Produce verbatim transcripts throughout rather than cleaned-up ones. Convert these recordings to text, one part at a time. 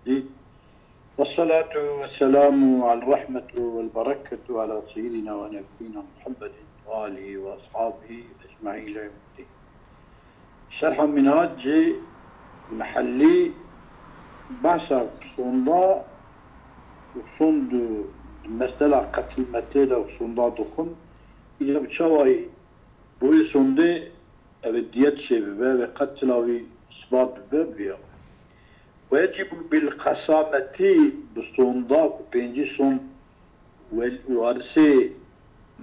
الرحيم. والصلاة والسلام على الرحمة والبركة على سيدنا ونبينا محمد وآله وأصحابه أجمعين إلى يوم الدين. Şerha Minhacê Mihellî behsa sonda û sond û mesela qetilmetê de û sonda dixwin, îca bi çawayî bo wê sondê ev ê diyet çêbibe, ev ê qetila wî isbat bibe, bi vê awayî. ويجب بالقسامة, bi sonda ku pêncî sond wel-, warisê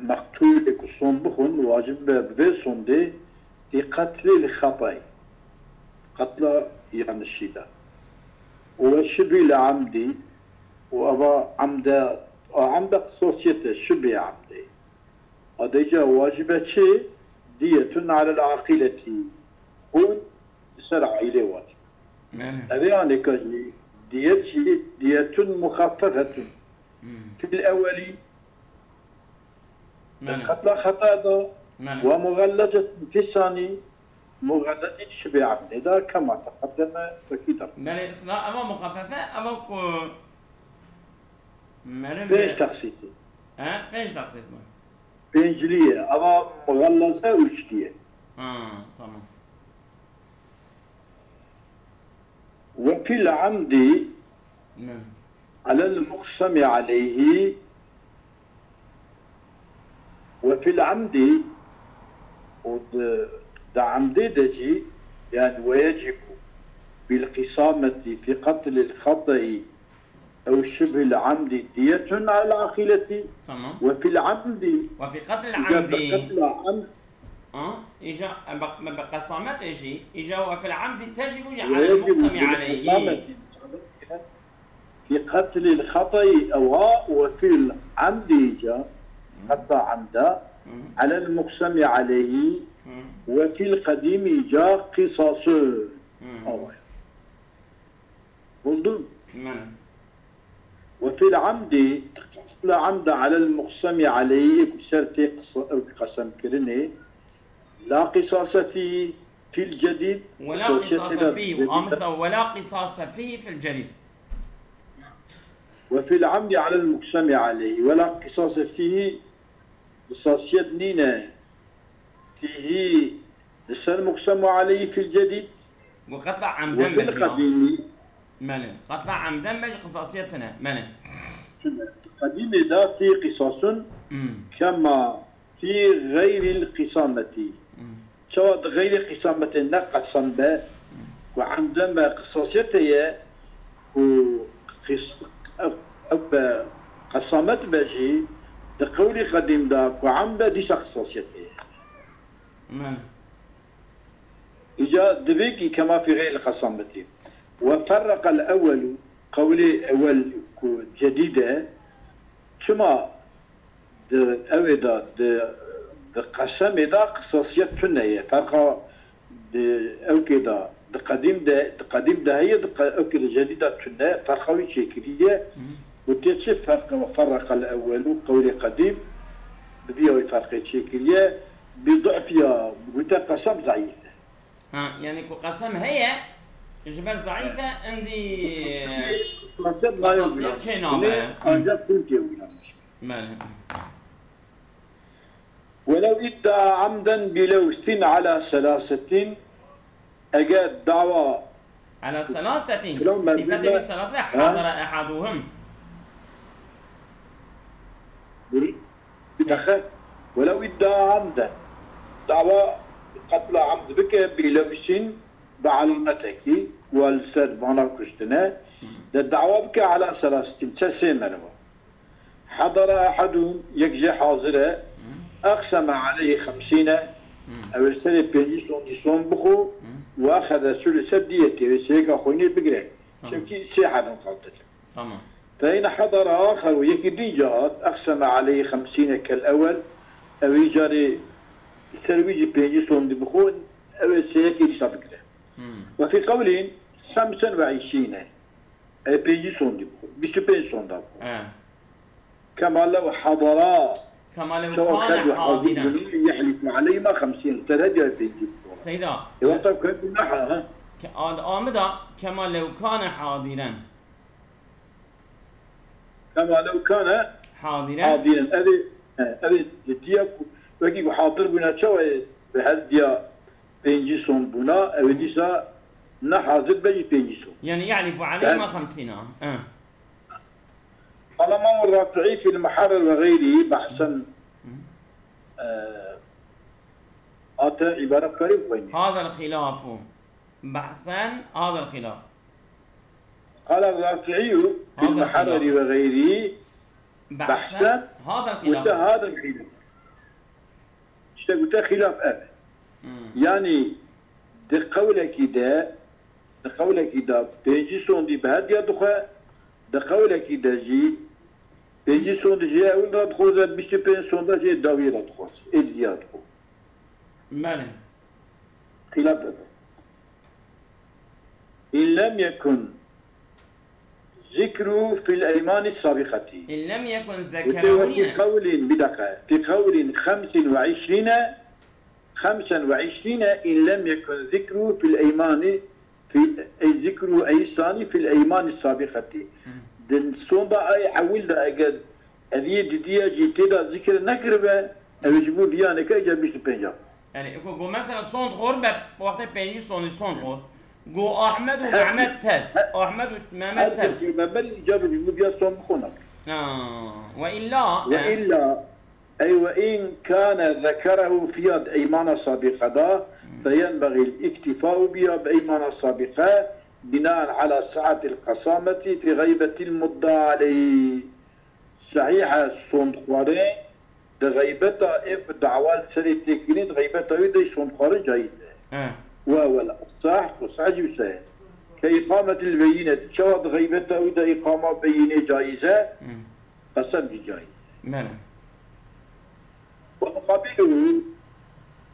meqtûlê ku sond bixwin, wacib be bi vê sondê في قتل الخطأ, qetla yanlişî de. وشبه العمد, û eva emde, a emde qisasiyet e, şibê emdê. A dê ca wacib e çi? دية على العاقلة. Hûn li ser aîlê wacib. Belê. Ev ê alêka jî diyet jî دية مخففة. Hmm. في الأول, Belê. Qetla xeta da, Belê. ومغلظة في الثاني, muxelleç jî şibê emdê da, كما تقدم, wekî der. Belê, islah, eva muxafefe, eva ku meriv Pênc e. Teqsîtî. He, pênc teqsît mi? Pênclî ye. Eva muxellaze ûçlî ye. Ha, tamam. وفي العمد Belê. على المقسم عليه, وفي العمد, û di, di emdê de jî, yani, ويجب بالقسامة في قتل الخطأ أو شبه العمد دية على العاقلة. Tamam. وفي العمد, Ve fi qetlil îca bi emdî. Qetla emd. Ha? Îca, e, bak, me bi qesamet e jî, îca ve fil emdî tecib jî alel ويجب muqsemi aleyhî. بالقسامة في قتل الخطأ, ewa, وفي العمد, îca, Hı. Qetla emda, Hı. على المقسم عليه, Hı. وفي القديم, îca, قصاص. Hı. Awa. Buldun. Belê. وفي العمد, qetla emda على المقسم عليه, ku ser tê qisa-, ew qesem kirinê, لا قصاص فيه في الجديد, Ve la qisasiyete qisasa de fîhî, jadîd. A mesela, ve la qisasa fîhî fil cedîd. وفي العمد على المقسم عليه, ولا قصاص فيه, qisasiyet nîne, fîhî, li ser muqsemu aleyhî fil cedîd, Got qetla emden ve fil be jî ya. Qedîmî. Belê. Qetla emden be jî qisasiyet tune. Belê. Qedîmê de fî qisasun Hmm. kema fî xeyril qisametî. Hmm. Çawa di xeyrê qisametê ne qesem be, Hmm. ku emden be qisasiyet heye, ku qis-, ev, ev be qesamet be jî, di qewlî qedîm de ku emd be dîsa qisasiyet heye. Belê. Îca divê kî kema fî xeyril qesametî. Ve ferreqel ewwelu, qewlê ewwel ku cedîd e, çima di ewê de, di, di qesemê de qisasiyet tune ye. Ferqa di ewkê de, di qedîm de, di qedîm de heye, di qe-, ewkê de cedîd de tune. Ferqa wî çêkiriye. Hı hı. Gotiye çi ferq e? Ferreqel ewwelu, qewlê qedîm, bi vî awî ferqê çêkiriye. Bi du'fiya, gote qesem zeîf e. Ha, yani ku qesem heye, ji ber zeîf e, endî, Qesem e, qisasiyet nayê qisasiyet wîna. Çê nabe. Hı. Ancak hûn tê wîna. Belê. ولو ادعى عمدا بلوث على ثلاثة, eger dawa Ala selasetin. Filan merdum Sifetê de, wî selase ha? Hadara ehaduhum. Dur. Bir dakika. ولو ادعى عمدا. Dawa qetla amd bike bi lewsin, bi alametekî, wa li ser vana kuştine, Hı. de dawa bike ala selasetin, çe sê meriva. Hadara ehadun, yek jê hazir e. Hı. Eqseme aleyhi xemsîne. Hı. Ew ê serê pêncî sondî son bixwe. Hı. Û exede suluse diyetê, wê sêyeka xwînê bigire. Tamam. Çimkî sê hebin qal dike. Tamam. Fe in hadara axer, û yekî din ca hat, eqseme aleyhi xemsîne kel ewel. Ew ê carê ser wî jî pêncî sondî bixwe, ew ê sêyekê dîsa bigire. Hı. Ve fî qewlin xemsen ve îşîne. Ê pêncî sondî bû. Bîst û pênc sonda bû. He. Kema lew hadara. Kema lew Çawa kane ked û hazir hadîren. Bûn, yehlîfu aleyhima xemsîn. Ser hediya pêncî bû. Seyda. E, wexta ku hep naha, ha? Ke-, ad-, amida kema lew kane hadiren. Kema lew kane حاضرا. Hadiren. Ev ê, he, ev ê didiya ku, wekî ku hadir bûna çawa ye, bi her diya pêncî sond bûna, ew ê dîsa ne hadir be jî pêncî sond. Yani يعلف عليهما خمسين. He. قال الإمام الرافعي في المحرر وغيره بحثا. Hı. E, ate îbare karî bixwînî. هذا الخلاف. بحثا هذا الخلاف. قال الرافعي في هذا المحرر الخلاف. وغيره بحثا بحثا هذا الخلاف. Gote هذا الخلاف. İşte gote xilaf ev. Hmm. Yani di qewlekî de, di qewlekî de pêncî sondî bi her diya dixwe, di qewlekî de jî pêncî sondî jê ewil re dixwaze, bîst û pênc sonda jê dawî re dixwaze, ê diya dixwe. Belê. Xilaf ev. إن لم يكن ذكره في الأيمان السابقة. إن لم يكن وفي، وفي ذكره هنا. قول، bir dakika, في قول خمس وعشرين، خمسا وعشرين إن لم يكن ذكره في الأيمان، في، أي ذكره أي الثاني في الأيمان السابقة. Hı. Di sonda ay ewil de eger ev yê didiya jî tê de zikir nekiribe, ew ê ji bo viyaneke îcar bîst û pênc a. Yani, ku, ku mesela sond xor be, wextê pêncî sondî sond xor. Go Ahmed û Her, Mehmet tev. her, Ahmed û Mehmet her tev. Kes ê me berî îcar bi ji bo viya sond bixwe nake. Ha, ve illa, Ve he. illa, ey ve in kane zekerahu fiyad eymana sabiqada, Hmm. feyenbegî l-iktifau biya bi eymana sabiqe, binaen ala sihatil qasameti fi gaybetil mudda aleyh. Sehîh e, sondxwarê di xeybeta ê ku dawa li serê tê kirin, di xeybeta wî de jî sondxwarê cayîz e. He. Wa wel esah, esah jî wisa ye. Ke îqametil beyîne, çawa di xeybeta wî de îqama beyînê cayîz e, Hmm. qesem jî cayîz e. Belê. Ve muqabiluhu,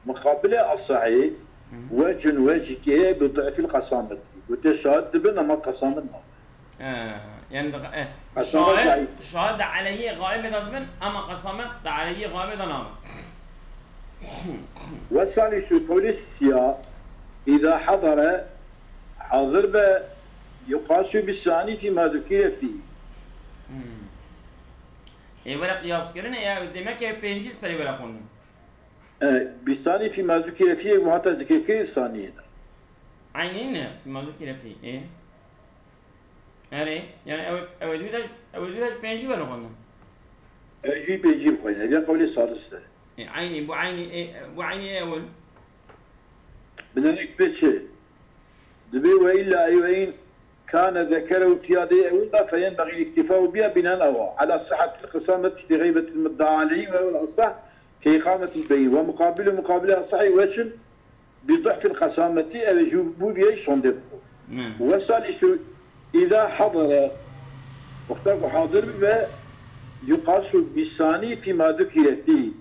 muqabilê esahî, Hı. wecun, wecikê bi du'fil qasamet. Gote şahid dibin ama qasamet nabe. He, yani de, e, Qasamet şahid, zayıf. Şahid de aleyhî gaibê de dibin ama qasamet de aleyhî gaibê de nabe. Ve salisu, qewlê sisiya, îza hadare, hazir be, yuqasu bis sani fî ma zukire fî. Hmm. Ê were qiyaskirinê ya, demek ki pêncî serê were xwendin. E, bi sani fî ma zukire fî, ê ku hate zikirkirin saniyê de. Eynî ne? Fî ma zukire fî, ê. Erê, yani ew, ew ê dû de ji, ew ê dû de ji pêncî were xwendin. Ew jî pêncî bixwîne, ev ya qewlê salis e. Ê, eynî, bu eynî, ê, bu eynî ê ewil. Binenek pê çi? Dibê ve illa ey ve in kane zekerehu fî yadê ewil da feyenbegî l-iktifau biya binaen awa. Ala sihatil qisameti fî gaybetil mudda aleyhî ve ewil esah ke îqametil beyîn. Ve muqabilu muqabilê esahî weçin bi du'fil qasameti, ew ê ji bo viyê sondê bixwe. Hmm. Ve salisu îza hadere, wexta ku hadir bibe, yuqasu bi sani fî ma zukire fî.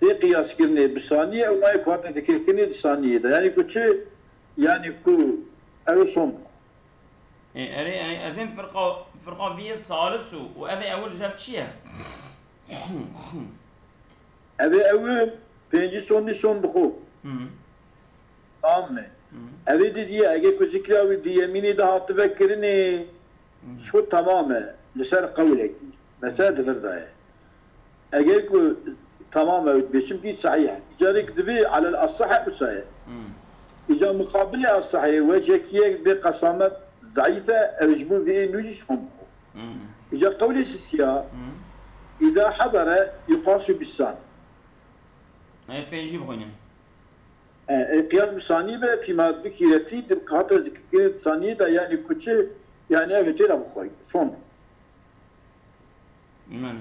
Tê qiyaskirinê bi saniyê, ew nayê ku hate zikirkirinê di saniyê de. Yani ku çi? Yani ku ew son. E, erê, yani, evin firqa, firqa viyê salis û, û ev ê ewil jeb çi ye? Ev ê ewil pêncî son nîson bi xwe. Hı. Tamam mı? Hı. Ev ê didiye, eger ku zikra wî di yemînê de hatibe kirinê, Hı. ji xwe tamam e, li ser qewlekî. Mesela di vir de ye. Eger ku tamam e, bê çimkî sehîh e. Îcarek dibê alel asahe wisa ye. Hı. Îca muqabilê asahê wecekî ye bê qasamet zayîf e, ew ji bo vê nû jî ji xwe bixwe. Hı. Îca qewlê sisiya, Hı. îza hadere yuqasu bis sani. Ev pêncî bixwînin. E, e, qiyas bi sanî be, fîma zikîre fî, di hate zikirkirin saniyê de, yani ku çi, yani ev tê de bixwe, son. Min.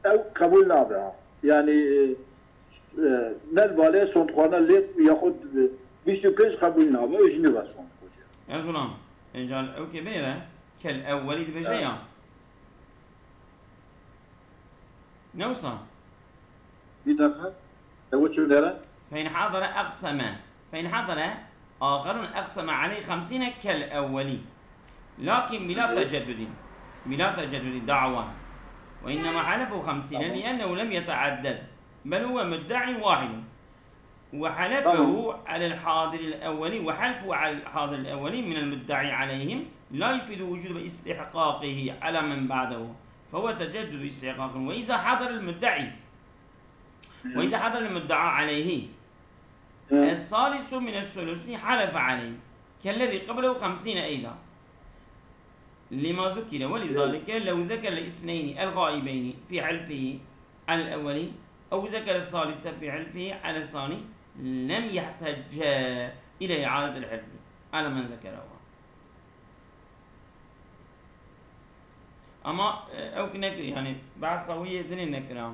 Ew qebûl nabe, ha. Yani, e, e, ne li balê son xwarina lê, yaxud, e, bîst û pênc qebûl nabe, ew jî nibe son xwe. Ez gulam, înca ew kê binêre, kel ewwelî dibêje Evet. ya. Ne wisa? Bir dakika. Ew çi nere? فإن حضر أقسم. فإن حضر آخرون أقسم عليه خمسين كالأول. لكن بلا Evet. تجدد. بلا تجدد دعوى. وإنما حلفوا خمسين Tamam. لأنه لم يتعدد. بل هو مدعي واحد. وحلفه على الحاضر الأول، وحلفه على الحاضر الأول من المدعي عليهم لا يفيد وجوب استحقاقه على من بعده، فهو تجدد استحقاق. وإذا حضر المدعي، وإذا حضر المدعى عليه الثالث من الثلث حلف عليه كالذي قبله خمسين أيضا لما ذكر، ولذلك لو ذكر الاثنين الغائبين في حلفه على الأول أو ذكر الثالث في حلفه على الثاني لم يحتج إلى إعادة الحلف على من ذكره. Ama, e, ew ki nekir, yani, behsa wî yê dinê nekira.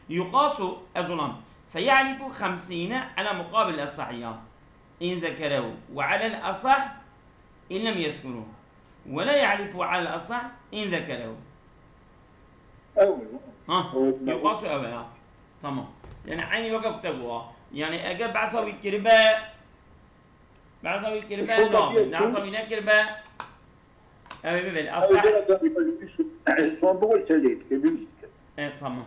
يقاس، ez olam, فيعرف خمسين على مقابل الأصح يا إن ذكره، وعلى الأصح إن لم يذكره، ولا يعرف على الأصح إن ذكره. Ew. Ha, ew, ew. يقاس ew ya. Tamam. Yani aynı weke kuteb wa. Yani eger behsa wî kiribe, behsa wî kiribe, Şoka nabe. Diye Behsa çû. Wî nekiribe, ew ê bibê. Ew Asah. Dera tabii, tabii, son bu gol selde, tabii. E, tamam.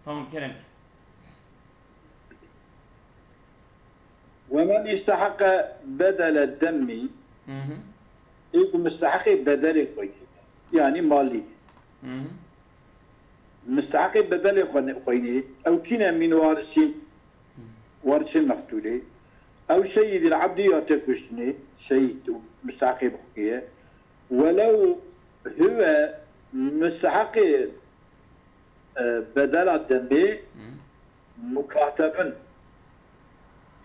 Tamam, kerem. ومن استحق بدل الدم. Hı hı. Ê ku misteheqê bedelê xwe ye. Yani mali. Hı hı. Misteheqê bedelê xwe ne-, xwe yînê. Ew kî ne mîn warisîn? Hı. Warisê meqtûlê. Ew seyîdî li ebdî ya tê kuştinê. Seyîd û misteheqê bi xwe ye. Welew huwe misteheqê, e, bedela demê Hı. mukatebin.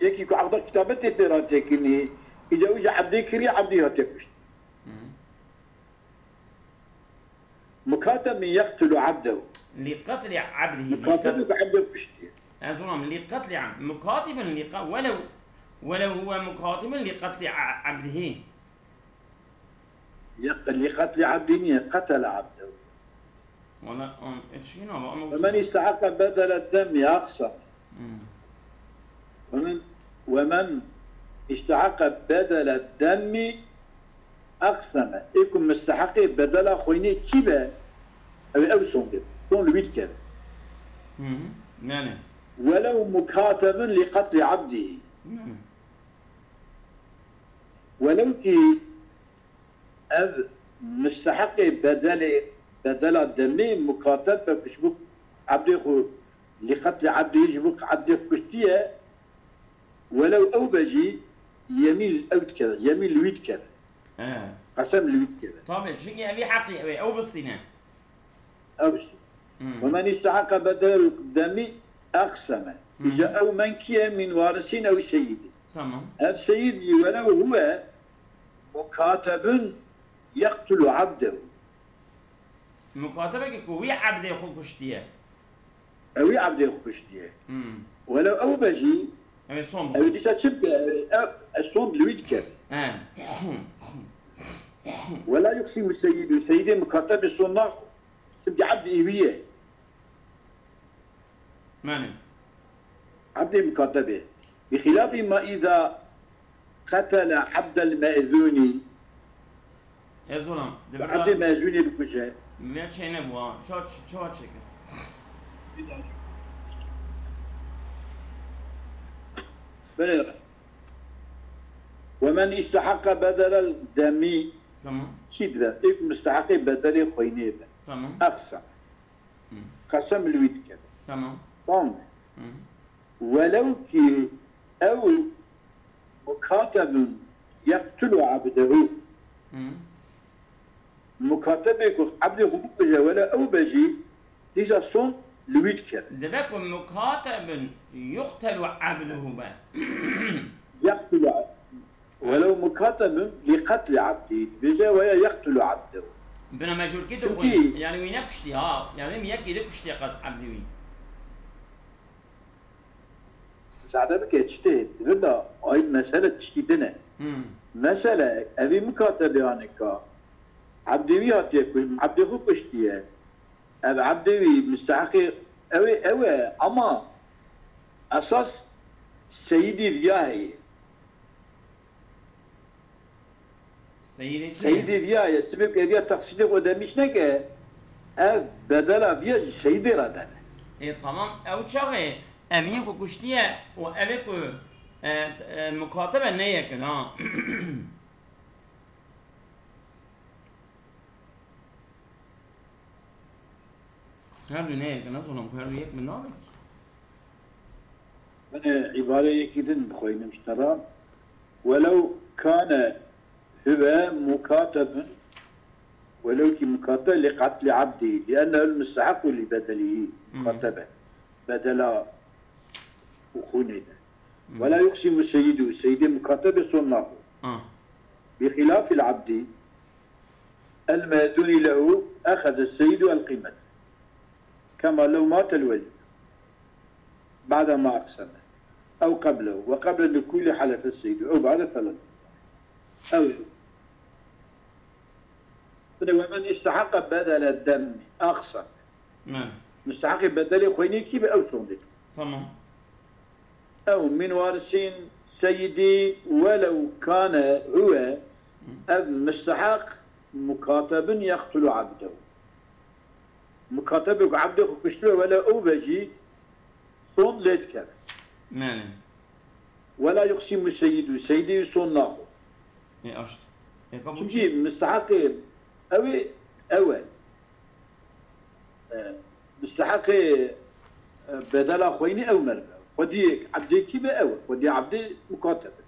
Yekî ku aqda kitabetê pê re têkinî, îca wî ji ebdê kiriye, ebdê hatiye kuştin. Hı. Mukatebin yeqtulu abdehu. Li qetlî abdihi, li Mukatebê qet-, ku ebdê kuştiye. Ez olam, li qetlî ab-, mukatibin li qe-, welew, welew huwe mukatibin li qetlî a-, abdihi. Yek-, li qetlî abdî niye, qetele abdehu. Wala, an, e, çi nava, ama Ve men istehaqa bedele demmi aqsam. Hmm. Ve men, ve men istehaqa bedele demmi aqsame. Ê ku misteheqê bedela xwînê kî be, ew, ew son be. Son li wî dikeve. Hı hı. Yani. Welew mukatebin li qetlî abdî. Yani. Welew ki ev misteheqê bedelê, bedela demê mukateb be ku ji bo ebdê xwe, li qetlê ebdê ji bo ebdê kuştiye, welew ew be jî yemîn ew dikeve, yemîn li wî dikeve. He. Qesem li wî dikeve. Tabii, çünkü ev ê heqî ew ê, ew bistîne. Ew jî. Hmm. Ve men istehaqa bedel demî aqseme. Hmm. Îca ew men kî ye, min warisîn ew seyîdî. Tamam. Ev seyîd jî welew huwe mukatebun yeqtulu abdehu. Mukatebekî ku wî ebdê xwe kuştiye. Ew wî ebdê xwe kuştiye. Hmm. Welew ew be jî, Ew ê son ew bixwe. Dîsa çi bike? Ew, ew son li wî dike. He. Wela yuqsîmu seyîdû, seyîdê mukatebê son naxwe. Çimkî ebdê wî ye. Mane. Ebdê mukatebê. Bi xilafî ma îda qetele ebdel me'zûnî. Ez olam, di Bi ebdê me'zûnê bikuje. Vê çêne bû ha. Ça, ça çêkir. Belê. Ve men istehaqa bedelel demî. Tamam. Kî dibe? Ê ku misteheqê bedelê xwînê be. Tamam. Aqsam. Hı. Qesem li wî dike. Tamam. Tamam mı? Hı. Welew ki ew mukatebun yeqtulu abdehu. Hı. Mukatebê ku ebdê xwe bikuje, wele ew be jî, dîsa son li wî dikeve. Dibe ku mukatebun yuqtelu abduhu be. Yeqtulu abduhu. Welew mukatebun li qetlî abdî, dibêje weya yeqtulu abdehu. Bina mecûrkî tu Çimkî xwîn, yani wî nekuştî ha, yani wî yekî di kuştiye qet ebdî wî. Zade bike çi tê, di vir de ayî mesele tiştî din e. Hmm. Mesele, evî mukatebê anika, ebdê wî hatiye kuş-, ebdê xwe kuştiye. Ev ebdê wî misteheqê ew ê, ew e, ama esas seyîdî viya heye. Seyîdê kî ye? Seyîdê viya ye, sibê ku ev ya teqsîdê xwe demîş neke, ev bedela viya ji seyîdê re dene. Ê, tamam, ew çaxê Ev yê ku kuştiye û ev ê ku, e, e, mukatebe ne yek in, ha. Her du ne yek in, ez zanim ku her du yek min nabe kî. Min ê îbareyekî din bixweynim ji te re. Welew kane huve mukatebun, welew kî mukatebe li qetlî ebdî, liennehu l-mustehequ li bedelî, mukatebe, bedela û xûnê de. Wela yuqsimu seyidu, seyidê mukatebê son naxwe. Bi xilafî l-ebdî, el-medûnî lehu, exeze seyidu el-qîmet. Kema lew mate l-welî. Ba'de ma aqseme. Ew qeblehu. Ve qeble nukûlî helefe seyidu. Ew ba'de felen. Ew. Bine ve men isteheqe bedele demmi. Aqseme. Mustehaqê bedelê xwînê kî be ew sondê. Tamam. Ew min warisîn seyidî welew kane huve, ev mustehaq mukatebin yeqtulu abdehu. Mukatebê ku ebdê xwe kuştibe wele ew be jî son lê dikeve. Belê. Wela yuqsîmu seyidû, seyidê wî son naxwe. Ê aşt. Ê qebûl. Çimkî misteheqê ew ê, ew e. E, misteheqê, e, bedela xweyînê ew meriv e. Xwedî ebdê kî be ew e. Xwedî ebdê mukateb e.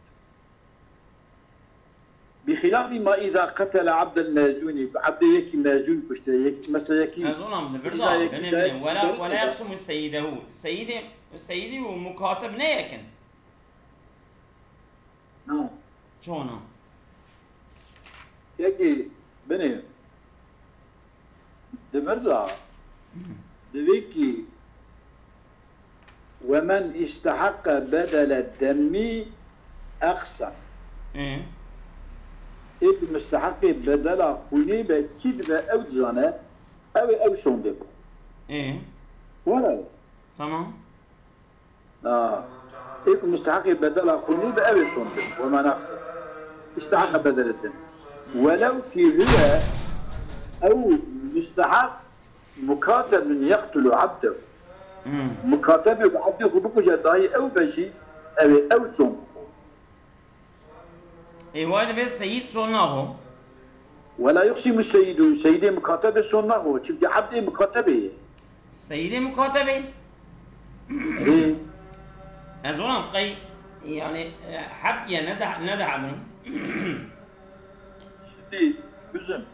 Bi xilafî ma îza qetele abdel mezûnî, ku ebdê yekî mezûn kuşte, yek, mesela yekî. Ez ona li vir da, binê, binê. Wela, wela yaqsimu seyidehu. Seyidê, seyidî û mukateb ne yek in. Ha. Çona? Yekî binê. Di vir de, divê kî we men isteheqe bedele demmî eqsem. Ê. Ê ku misteheqê bedela xûnê be, kî dibe ew dizane, ew ê ew sondê bixwe. Ê. Were. Tamam. Ha. Ê ku misteheqê bedela xûnê be, ew ê sondê bixwe. We men eqsem. İsteheqe bedele demmî. Welew kî huve ew misteheq mukatebun yeqtulu abdehu. Hmm. Mukatebê ku ebdê xwe bikuje dayî ew be jî, ew ê ew son bixwe. Ê, wa divê seyîd son naxwe. Wela yuqsimu seyîdu, seyîdê mukatebê son naxwe. Çimkî ebdê mukatebê ye. Seyîdê mukatebê? Erê. Ez ona qey, yani, e, hep ye, ne de, ne de hebin. Şimdi, üzüm,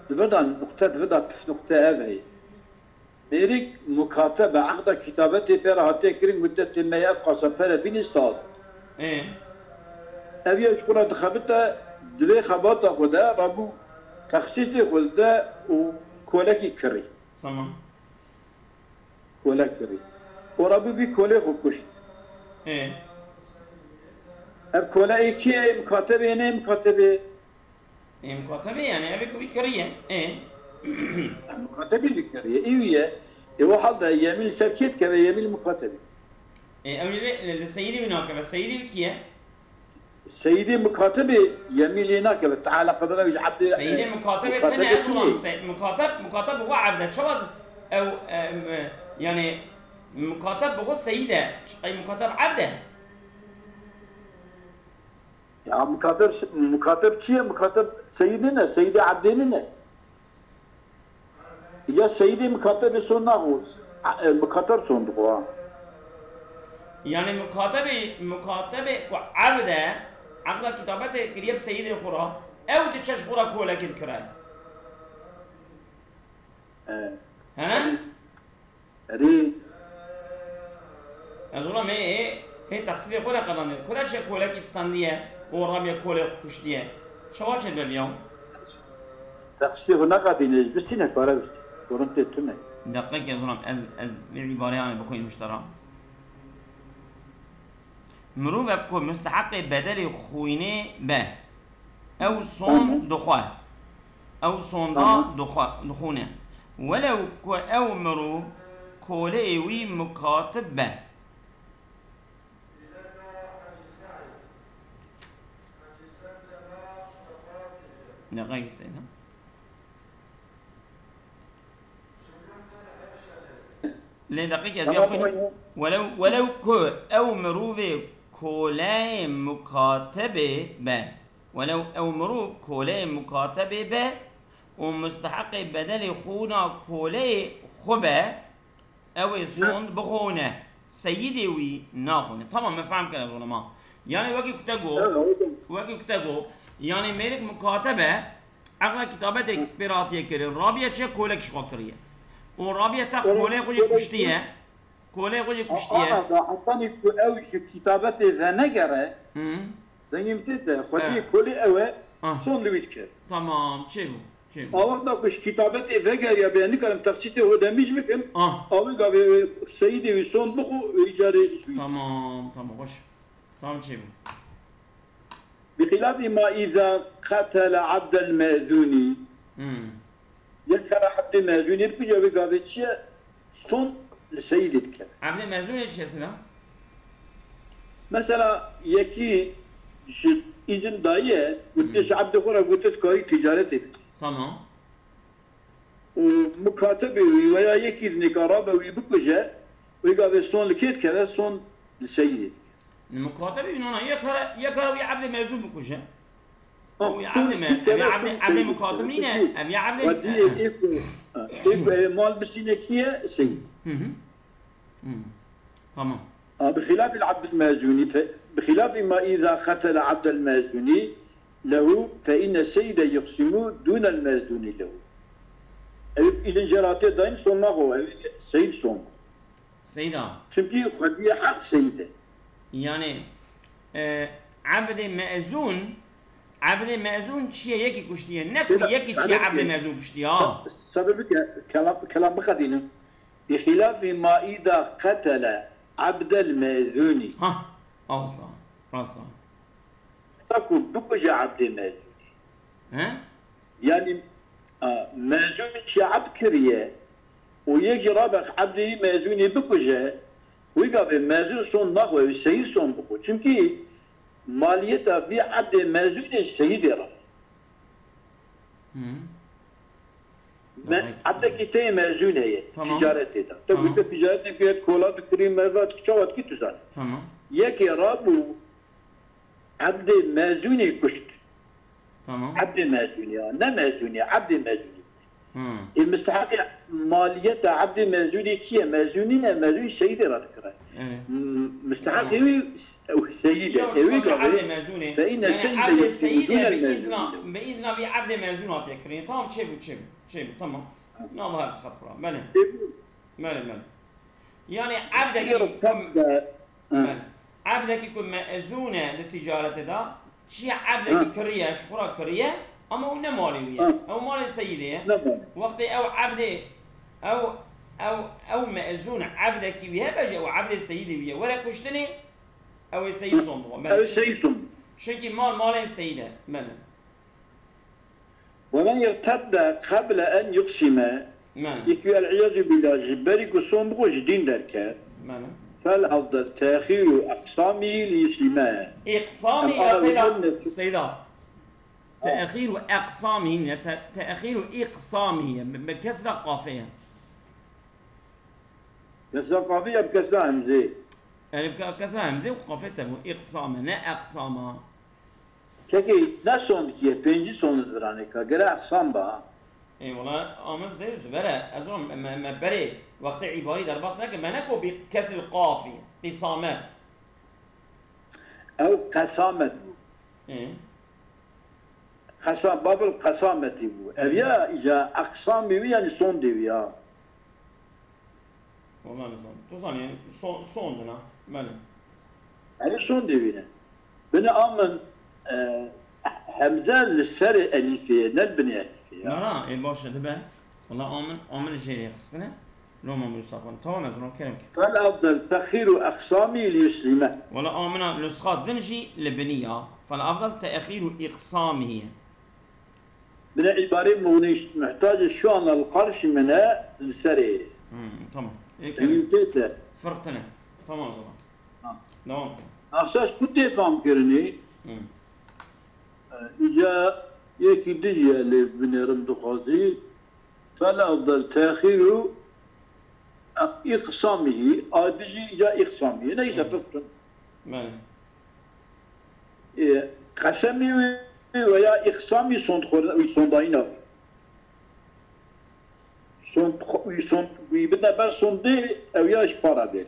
divida nokta, divida püf nokta ev heye. Mêrik mukatebe, eqda kitabetê pê re hatiye kirin, gote tê me ev qasa pere bînî staz. Ê. Ev ya ji xwe re dixebite, divê xebata xwe de, rabû texsîtê xwe dide û kolekî kirî. Tamam. Kolek kirî. Û rabû vî kolê xwe kuşt. Ê. Ev kole ê kî ye? Mukatebê ne mukatebê? Ê, mukatebê yani, ev ê ku vî kiriye. Ê. Mukatebê vî kiriye. Ê wî ye. Ê, o halde yemîn li ser kê dikeve? Yemîn li mukatebê. Ê, ew li, li, li seyîdê wî nakeve. Seyîdê wî kî ye? Seyîdê mukatebê yemîn lê nakeve. Teala qedere wî ji ebdê, Seyîdê e, mukatebê mukatebê tene ev kî ye? Sey-, mukateb, mukateb bi xwe ebd e. Çawa z-, ew, e, m-, yani mukateb bi xwe seyîd e. Çiqey mukateb ebd e. Ya mukateb, mukateb çi ye? Mukateb seyîdê ne, seyîdê ebdê ne. Ya seyîdê mukatebê son naxwe, e, mukateb son dixwe. Yani mukatebê, mukatebê ku ebd e, eqda kitabetê kiriye bi seyîdê xwe re, ew diçe ji xwe re kolekê dikire. E. He? Erê. Ez ona me hê, hê teqsîrê xwe re qedanê. Kura çe kolekî standiye û rabiye kolê xwe kuştiye. Çawa çê be biyaw? Teqsîrê xwe neqedîne, ji bistîne para bistî. Korintê tune. Deqekê ez ona ez, ez vê îbareyanê bixwînim ji te re. Mirovek ku musteheqê bedelê xwînê be, ew son dixwe. Ew sonda dixwe, dixwîne. Welew ku ew mirov koleyê wî mukatib be. Deqekê seyda. Lê deqîk ez Tamam, bixwînim. Welew, welew ku ew mirovê koleyê mukatebê be. Welew ew mirov koleyê mukatebê be û musteheqê bedelê xwîna koleyê xwe be, ew ê sond bixwîne. Seyidê wî naxwîne. Tamam, me fehm kir ez ona ma. Yani wekî ku te got, Evet, evet. wekî ku te got, yani mêrik mukatebe, eqla kitabetê pê re hatiye kirin. Rabiye çi kolek ji xwe kiriye. Û Rabiye te Evet, kolê xwe jî evet. kuştiye. Kolê xwe jî kuştiye. Ana da hetanî ku ew ji kitabetê venegere, Hı. dengê min tê te, xwediyê Evet. kolê ew e, Ah. son li wî dike. Tamam, çêbû, çêbû. A wexta ku ji kitabetê vegeriya bê, nikarim texsîtê xwe demîj bikim, Ah. a wê gavê seyidê wî son bixwe, wê îcarê ji wî. Tamam, tamam, xweş. Tamam, çêbû. Bi xilafî ma îza qetele Abdel Mezûnî. Hmm. Yek kere Abdê Mezûnî bikuje, wê gavê çi ye? Son li seyidê dike. Abdê Mezûnê çi ye sina? Mesela yekî ji îzin daye, gotiye Hmm. ji Abdê xwe re gotiye tu karî ticaretê bike. Tamam. Û mukatebê wî veya yekî dinê ka rabe wî bikuje, wê gavê son li kê dikeve, son li seyidê dike. Li mukatebê wî nana, yek kere, yek kere wî Ebdê Mezûn bikuje. Ha, Ew wî son Ebdê me-, kî ev ya kere Ebdê, son Ebdê seyidê mukatib dike. nîne, ev ya Ebdê, Xwediyê e, ê ku, ha, ê ku ê mal bisîne kî ye? Seyid. Hı hı. Hı. Tamam. Ha, bi xilafî Ebdil Mezûnî, fe-, bi xilafî ma îza qetele Ebdel Mezûnî, lehu fe inne seyde yuqsimu dûnel mezûnî lehu. Ew îlin jeratê dayîn son naxo, ew seyîd son. Seyda. Çimkî xwediyê heq seyîd e. Yani, e, Ebdê Mezûn, Ebdê Mezûn çiye yekî kuştiye. Ne ku Seyda, yekî çiye yani Ebdê ki, Mezûn kuştiye, ha. Sa-, sabir bike, kelam, kelam bixedînim. Bi xilafî ma îda qetele Ebdel Mezûnî. Ha, awsa, rasta. Taku bikuje Ebdê Mezûnî. He? Yani, a, Mezûn çi Ebd kiriye, û yek jî rabe Ebdê Mezûnî bikuje, wî gavê Mezûn son naxwe, wî seyîd son bixwe. Çimkî maliyeta vî Ebdê Mezûnê seyîdê re. Hı. Me-, Demek Ebdekî tê mezûn heye, Tamam. ticaretê de. Te Tamam. gote ticaretê ku yet kola dikirî, merva dikir, çawa dikî tu zanî. Tamam. Yekê rabû Ebdê mezûnê kuşt. Tamam. Ebdê mezûnê ya, ne mezûnê, Ebdê mezûnê. Hmm. Ê misteheqê maliyeta Ebdê mezûnê kî ye? Mezûnî ne, mezûn seyîdê re dikire. Evet. M-, misteheqê Tamam. wî ew seyîd e. Ya, Ew ê işte gavê Ebdê mezûnê. Fe inne Yani seyîde Ebdê yuqsimu seyîd e, dûnel bi mezûnî. îzna, bi îzna vî Ebdê mezûn hatiye kirin. Tamam, çêbû, çêbû, çêbû. Tamam. Nava her dixet xura. Belê. Çêbû. Belê, belê. Yani Ebdekî Yero ku tab de. Ha. Belê. Ebdekî ku mezûn e di ticaretê de, çiye Ebdekî Ha. kiriye, ji xwe re kiriye, ama ew ne malê wî ye. Ha. Ew malê seyîdê ye. Ne malê. Wextê ew Ebdê, ew, ew, ew mezûn Ebdekî wî hebe jî, ew Ebdê seyîdê wî ye. Were kuştinê, ew ê seyîd son bixwe. Belê. Ew seyîd son. Çimkî mal malên seyîd e. Belê. Ve men yertedde qeble en yuqsime, Belê. yekî el-îyazû bîllah ji berî ku son bixwe ji dîn derket, Belê. fel afdel te'xîru eqsamî li yuslime. Îqsamî Em ya ana Seyda, li Seyda. Ha. Te'xîru eqsamî ne, te-, te'xîru îqsamî ye. Bi, bi kesra qafê ye. Kesra qafê ya bi kesra hemzê. Yani bi ke-, kesra hemzê û qafê te bû. Îqsame, ne eqsama. Kekê ne sondikî ye, pêncî sondî diranê ka, gere ehsan ba. Ê wala, Amir Zeyr Zubere, ez o me, me, me berê wextê îbarî derbas neke, me neko bî kesrî qafî, qîsamet. Ew qesamet bû. Ê? Qesa-, babel qesametî bû. Ev ya, îca eqsamê wî, yani sondê wî ya. Wala nizam. Tu zanî, yani, son, son dina. Belê. Erê son devîne. Bine amin, e, hemze li serê elîfê ye, ne li binê elîfê ye. Na, na, ê baş e, dibe. Wala amin, amin jê rê xistine. Loma Mustafa. Tamam, ez ron kerem ke. Fel afdal texiru exsami li yuslime. Wala amina nusxa din jî li binî ya. Fel afdal texiru iqsamihi ye. Bine îbarê muxnî muhtacê şu an li qarşî min e, li serê. Hmm, tamam. Ê, Emin kerem. tê te. Firq tine. Tamam o zaman. Ha. Devam et. Axşaş ku tê fam kirinî. Hmm. E, îca yekî dijî lê binêrim dixwazî. Fel afdal texiru Îqsamî, a dijî ya îqsamî. Neyse, Hı. tuttum. Belê. E, qesemî wî veya îqsamî sond xwe-, wî sondayîna. Sond xwe-, wî sond, wî bidine ber sondê, ew ya ji para bêr.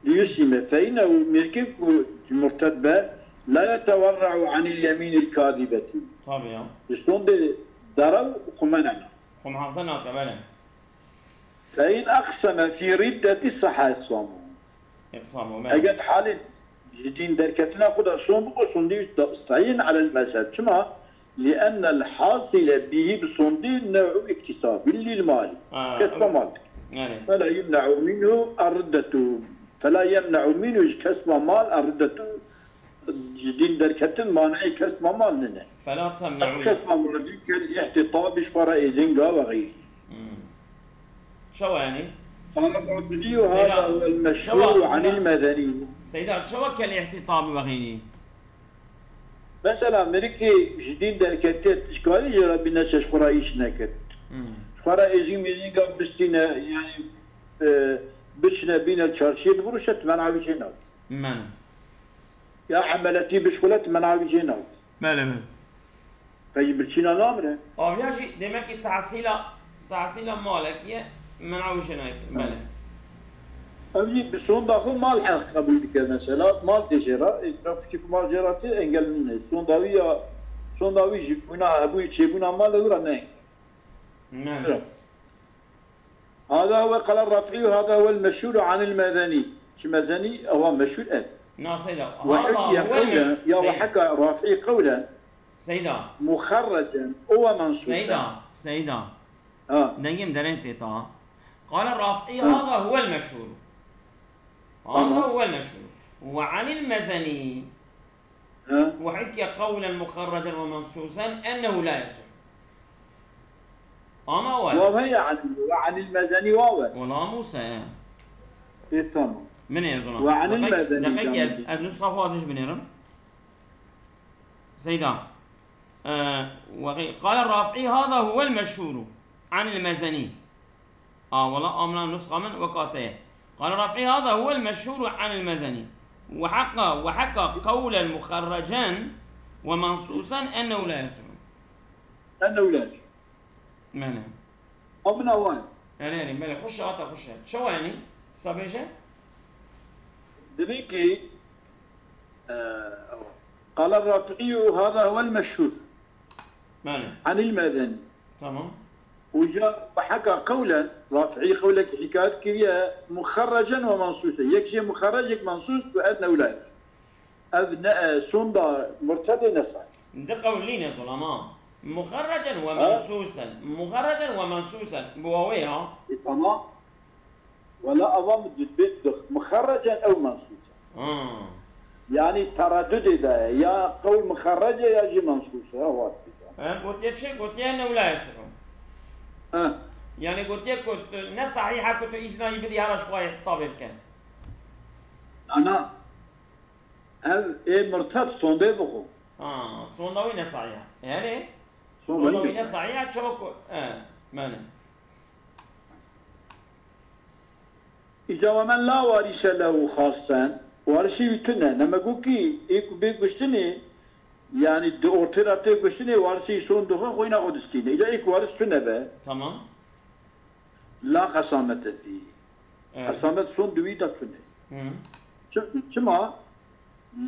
Liyusîme, feyne û mêrkê ku ji murted be, la yetewerre'u anil yemînil kadîbetî. Tabii ya. Ji sondê derew xwe menena. Xwe muhafaza nake, belê. Fein aqseme fî riddetî sahha iqsamu. Iqsamu, belê. Eger halê ji dîn derketina xwe de son bixwe, sondî wî da-, sayîn alel mezheb. Çima? Li ennel hasile bihî bi sondî nev'u iktisabin lil mali. Ha, Kesba evet. mal. Yani, Fela yemne'u minhu erriddetu. Fela yemne'u minhu ji kesba mal erriddetu. Ji dîn derketin maneyê kesba mal nine. fela temne'u. Kesba mal jî kel îhtîtabî ji xwe re êzinga ve xeyrî. Hmm. Çawa yani? Qala Rafidî û hada huwel meşhûr anil mezenî. Seyda, çawa kel îhtîtabî ve xeyrî? Mesela mirikê ji dîn derketiye, tu dikarî jê re bîne çi ji xwe re îş neket. Hmm. Ji xwe re êzî mêzînga bistîne, yani, e, biçine bîne çarşiyê bifiroşe, tu mena wî jê nakî. Men. Ya emeletî bişxule, tu mena wî jê nakî. Belê, belê. Qey birçîna namire. Aviya jî demek ki tahsîla, tahsîla malek ye, mena wî jê nakî. Belê. Ev jî bi sonda xwe mal heq qebûl dike mesela. Mal tê jê re, e, trafîkî ku mal jê re tê engel nîne. Sonda wî ya, sonda wî ji bûna hebûyî çêbûna mal li wî re ne engel. Men. Hada huwe qala Rafî û hada huwel meşhûr anil mezenî. Ji mezenî ewa meşhûr e. Na Seyda. Ve Hada hekî huwel qewlen, meş-, ya ve Seyda. heka Rafî qewlen, Seyda. muxerrecen, ew ve mensûsen. Seyda. Seyda. Ha. Dengê min dereng tê ta. Qala Rafî Ha. hada huwel meşhûr. Tamam. Hada huwel meşhûr. Ve anil mezenî. Ha. Ve hikye qewlen muxerrecen ve mensûsen ennehu la yesih. Ama we. Wav heye anil, ve anil mezenî wav e. Wala Musa ya. E, tamam. Min ê zona. Ve anil Deqek-, mezenî deqek ez, yani. Ez nusxa xwe adiş binêrim. Seyda. Ee, ve qala Rafî hada huwel meşhûru anil mezenî. A, wala amna nusxa min weka te ye. Qala Rafî hada huwel meşhûru anil mezenî. Ve heka, ve heka qewlen muxerrecen ve mensûsen ennehu la yesih. Ennehu la yesih. Mene. Amna wan. Erê, erê, belê, xweş e, hata xweş e. Çawa yani? Sabêje? Divê ki, e, qala Rafî û hada huwel meşhûr. Mene. Anil mezenî. Tamam. Uca ve heka qewlen, Rafî qewlekî hikayet kiriye, muxerrecen ve mensûsen. Yek jê muxerrec, yek mensûs, ve ennehu la yesih. Ev ne, e, sonda murtedê ne sahîh. Di qewl nîne zolama. Muxerrecen ve Ha? mensûsen. Muxerrecen ve mensûsen. Bu awê ya. E, tamam. Wela ava min dibê dix. Muxerrecen ew mensûsen. Ha. Yani tereddudê de ye. Ya qewl muxerrec e ya jî mensûs e. Ew hat dîsa. Ha, gotiye çi? Gotiye ennehu la yesih. Ha. Yani gotiye ku tu ne sahîh e ku tu îzna yî bidî hera ji xwe îhtitabê bike. Ana. Ev ê murted sondê bixwe. Ha, sonda wî ne sahîh e. Yani Sonda sonda wî wî ne ne sahîh e, çawa ku, e, mene. Îca ve men la warîse lehu xasen, warîsê wî tune. Ne me got kî, ê ku bê kuştinê, yani di ortê de tê kuştinê, warîsê wî son dixe xwe îna xwe distîne. Îca ê ku warîs tune be, Tamam. la qesamete fî. Evet. Qesamet son di wî de tune. Hı. Çi-, çima?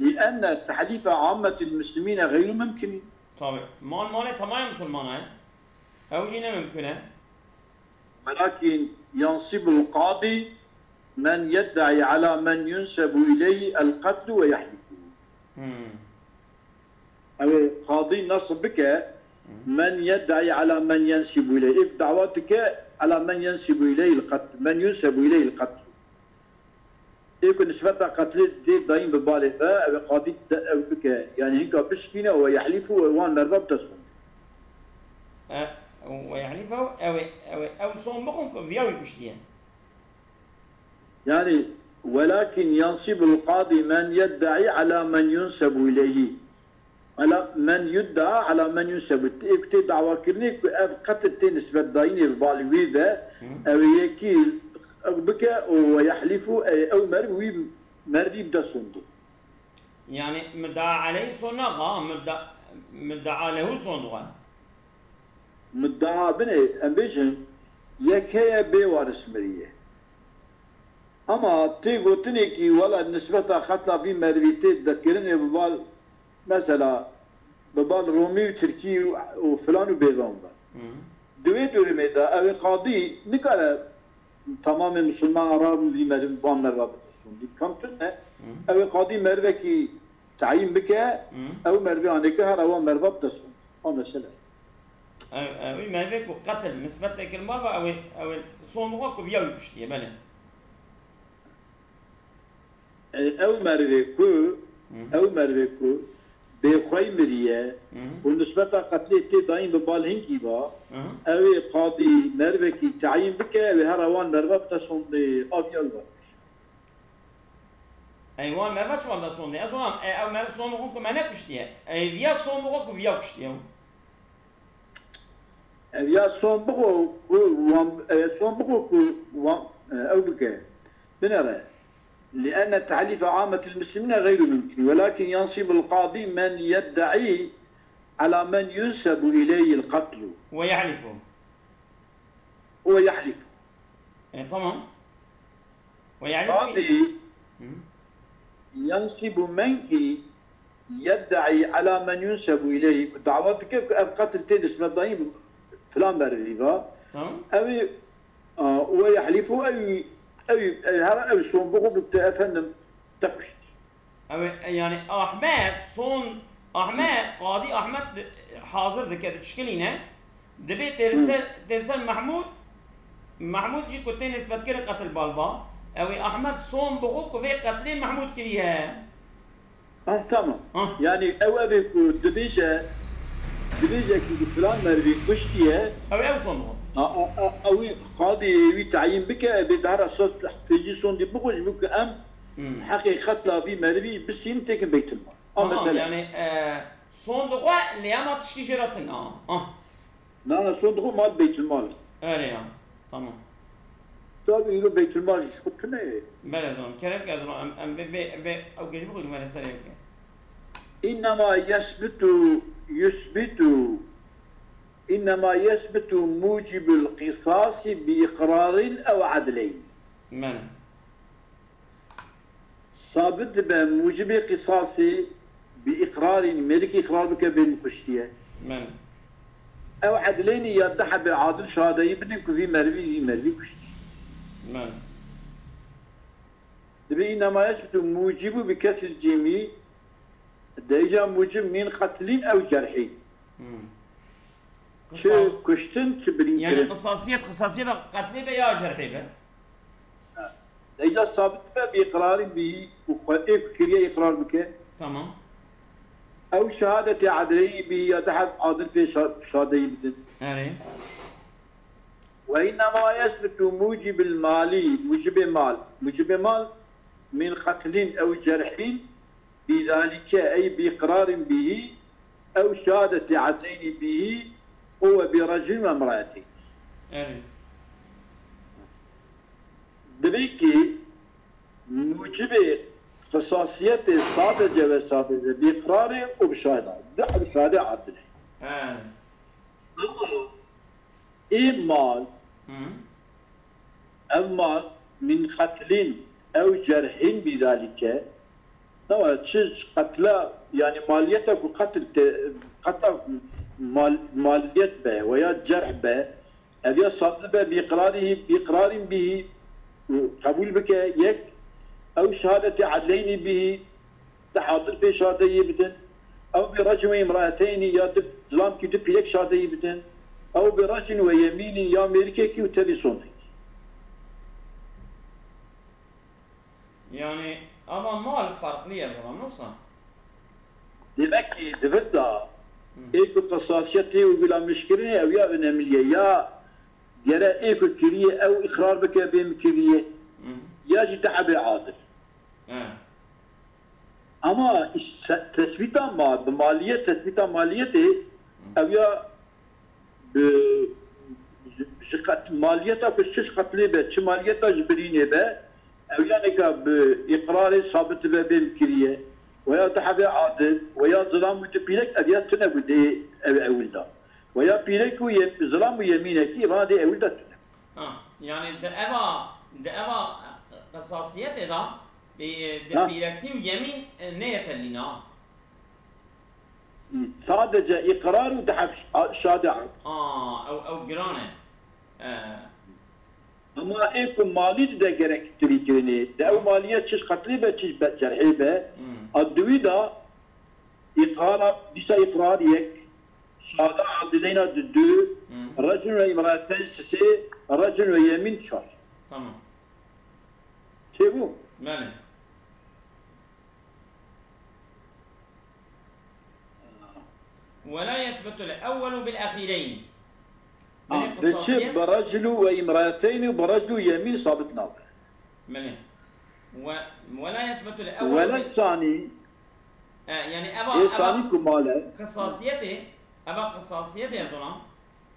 Li enne tehlîfe ammetil muslimîne xeyru mumkin. Tabii. Mal malê temayê Musulmana ye. Ew jî ne mumkin e. Welakin yansibul qadî men yeddaî ala men yunsebu ileyhi el qetlu ve yehlifu. Hmm. Ew ê qadî nasb bike, men yeddaî ala men yensibu ileyhi. Êk dawa dike ala men yensibu ileyhi el qetlu. Men yunsebu ileyhi el qetlu. Ê ku nisbeta qetlê dê dayîn bi balê ve, ew ê qadî de ew bike. Yani hinka bişkîne û yehlifu û wan merva bide son. E, ve yehlifu, ew ê, ew ê, ew son bixwin ku viya wî kuştiye. Yani, welakin yansibul qadî men yeddaî ala men yunsebu ileyhi. Ala men yudda, ala men yunsebu. Ê ku tê dawakirinê ku ev qetil tê nisbet dayînê bi balê wî ve, Hı. ew ê yekî Ew bike û we yehlîfû, ey, ew meriv wî merivî bide sondê. Yani müddaa aleyh son naxe, müdda, müddaa lehu son dixwe. Middaa binê, em bêjin, yek heye bê waris miriye. Ama tê gotinekî wela nisbeta qetla vî merivî tê dekirinê bi bal, mesela, bi bal Romî û Tirkî û, û filan û bêvan be. Di wê durumê de ew ê qadî nikare tamamê misilmanan rabin vî meriv, van meriva bide sondî. Kam tune, ew ê qadî merivekî teyîn bike, ew merivê anêke her ewa meriva bide sondî. A mesele. Ew, ew, wî merivê ku qetil nisbet tê kirin meriva, ew ê, ew ê son bixwe ku viya wî kuştiye, belê. E, ew merivê ku, ew merivê ku bêxwey miriye û nisbeta qetlê tê dayîn bi bal hingî va, ew ê qadî merivekî teyîn bike, ew ê her ewan meriva bide sondê, a viya wî va. Ey wan meriva çima bide sondê? Ez wan, e, ew meriv son bixwe ku me nekuştiye. Ey viya son bixwe ku viya kuştiye. Ev ya son bixwe ku wan, e, son bixwe ku wan, e, ew bike. Binêre. لأن تحليف عامة المسلمين غير ممكن، ولكن ينصب القاضي من يدعي على من ينسب إليه القتل. ويحلف. ويحلف. E, tamam. ويحلف. Qadî yensibu men kî yeddaî ala men yunsebu ileyhi, ku dawa dike ku ev qetil tê nisbetdayîn bi filan merivî va. Tamam. Ew ê, a, we yehlîfu ew, ew, ew, her ew son bixwe bikte efendim te kuşt. Ew ê, yani Ahmet son, Ahmet, Qadî Ahmet di-, hazir dike, dişkilîne. Dibê têr ser, têr ser Mehmûd, Mehmûd jî ku tê nisbetkirin qetil bal ba, ew ê Ahmet son bixwe ku vê qetilê Mehmûd kiriye. Ah, tamam. Yani ew ev ê ku dibêje, dibêje ku bi filan merivî kuştiye. Ew ê ew son bixwe. A, a, a, ew ê qadî wî teyîn bike, ev ê dara sed pêncî sondî bixwe ji bo ku em heqê qetla vî merivî bisîn têkin beytilmal. A, tamam, mesele. Yani, e, son dixwe lê ema tiştî jê re tune. Ah. Na, na, son dixwe mal beytilmal. Erê ya. Tamam. Tabi îro beytilmal ji xwe tune ye. Belê zon. Kerem ke zon. Em, em vê, vê, vê ew kê ji bixwînin were serê wê. إنما يثبت، يثبت، إنما يثبت موجب القصاص بإقرار أو عدلين. Belê. Sabit dibe mucibê qisasê bi îqrarî, mêrikî îqrar bike bê min kuştiye. Belê. Ew edleynî ya du hebê adil şahadeyî bidin ku vî merivî vî merivî kuştiye. Belê. Dibê î nema yeşbitu mucibu bi kesrî cîmî, de îca mucib min qetlîn ew cerhîn. Hmm. Çi kuştin, çi birîn kirin. Yani qisasiyet, qisasiyeta qetlê be ya cerhê be. Eyca sabit be bi iqrarî bihî û xwe ê ku kiriye iqrar bike. Tamam. Ew şehadetê edleyî bihî ya du heb adil pê şa-, şadeyî bidin. Erê. Ve innema yesbitu mucibil malî, mucibê mal. Mucibê mal min qetlîn ew cerhîn. Bidalike, ey bi iqrarîn bihî, ew şehadetê edleynî bihî, û we bi rejîn ve imraetî. Evet. Divê ki mucibê qisasiyetê sadece ve sadece bi iqrarê û bi şahida. Bi şahidê adilê. Evet. Ama ê mal, Hı. Ev mal min qetlîn ew cerhîn bî dalîke. Nawa çi qetla, yani maliyeta ku qetl te, qeta mal, maliyet be veya cerh be, ev ya sabit be bi iqrarî, bi iqrarîn bihî û qebûl bike yek, ew şehadetê edleynî bihî, Di hadir pê şadeyî bidin. Ew bi rejim û îmraeteynî ya di zilamkî du pîrek şadeyî bidin. Ew bi rejin ve yemînî ya mêrikekî û tevî sondekî. Yani, ama mal farklı yer var, anlıyorsan? Demek ki di vir de ê ku qisasiyetê û gulamîşkirinê ew ya önemliye ya gere ê ku kiriye ew îqrar bike bê min kiriye ya jî dehebe adil. He. Ama îş-, se-, tesbîta ma-, bi maliyet, tesbîta maliyetê ew ya bi ji qet-, maliyeta ku çi ji qetlê be, çi maliyeta ji birînê be, ew ya neka bi îqrarê sabit be bê kiriye, weya dehevê adil, weya zilam û du pîrek, ev ya tune bû dê ew ewil da. Weya pîrek û ye-, zilam û yemînekî, vana dê ewil da tune. Ha, yani di eva, di eva qisasiyetê de, e, di Ha. pîrekî û yemîn, e, neyete lîna. Sadece îqrar û dehef şa-, şade ard. Ha, ew, ew giran e. E. Ama ê ku malî dide gerek tirî kirinê. De ew maliye çi ji qetlê be, çi ji be-, cerhê be. Hmm. A duwî da îqrara, dîsa îqrar yek, şada adileyna di du, Hmm. recin ve imraeteyn sisê, recin ve yemîn çar. Tamam. Çêbû? Belê. ولا يثبت الأول بالأخيرين. Belê, Ah, de çi qisasiyet. Bi reclu ve imraeteyn û bi reclu yemîn sabit nabe. Belê. Ve, ولا يثبت الأول Wele bil- sanî. E, yani eva, Ê eva sanî ku male. Qisasiyetê, eva qisasiyetê ez ona.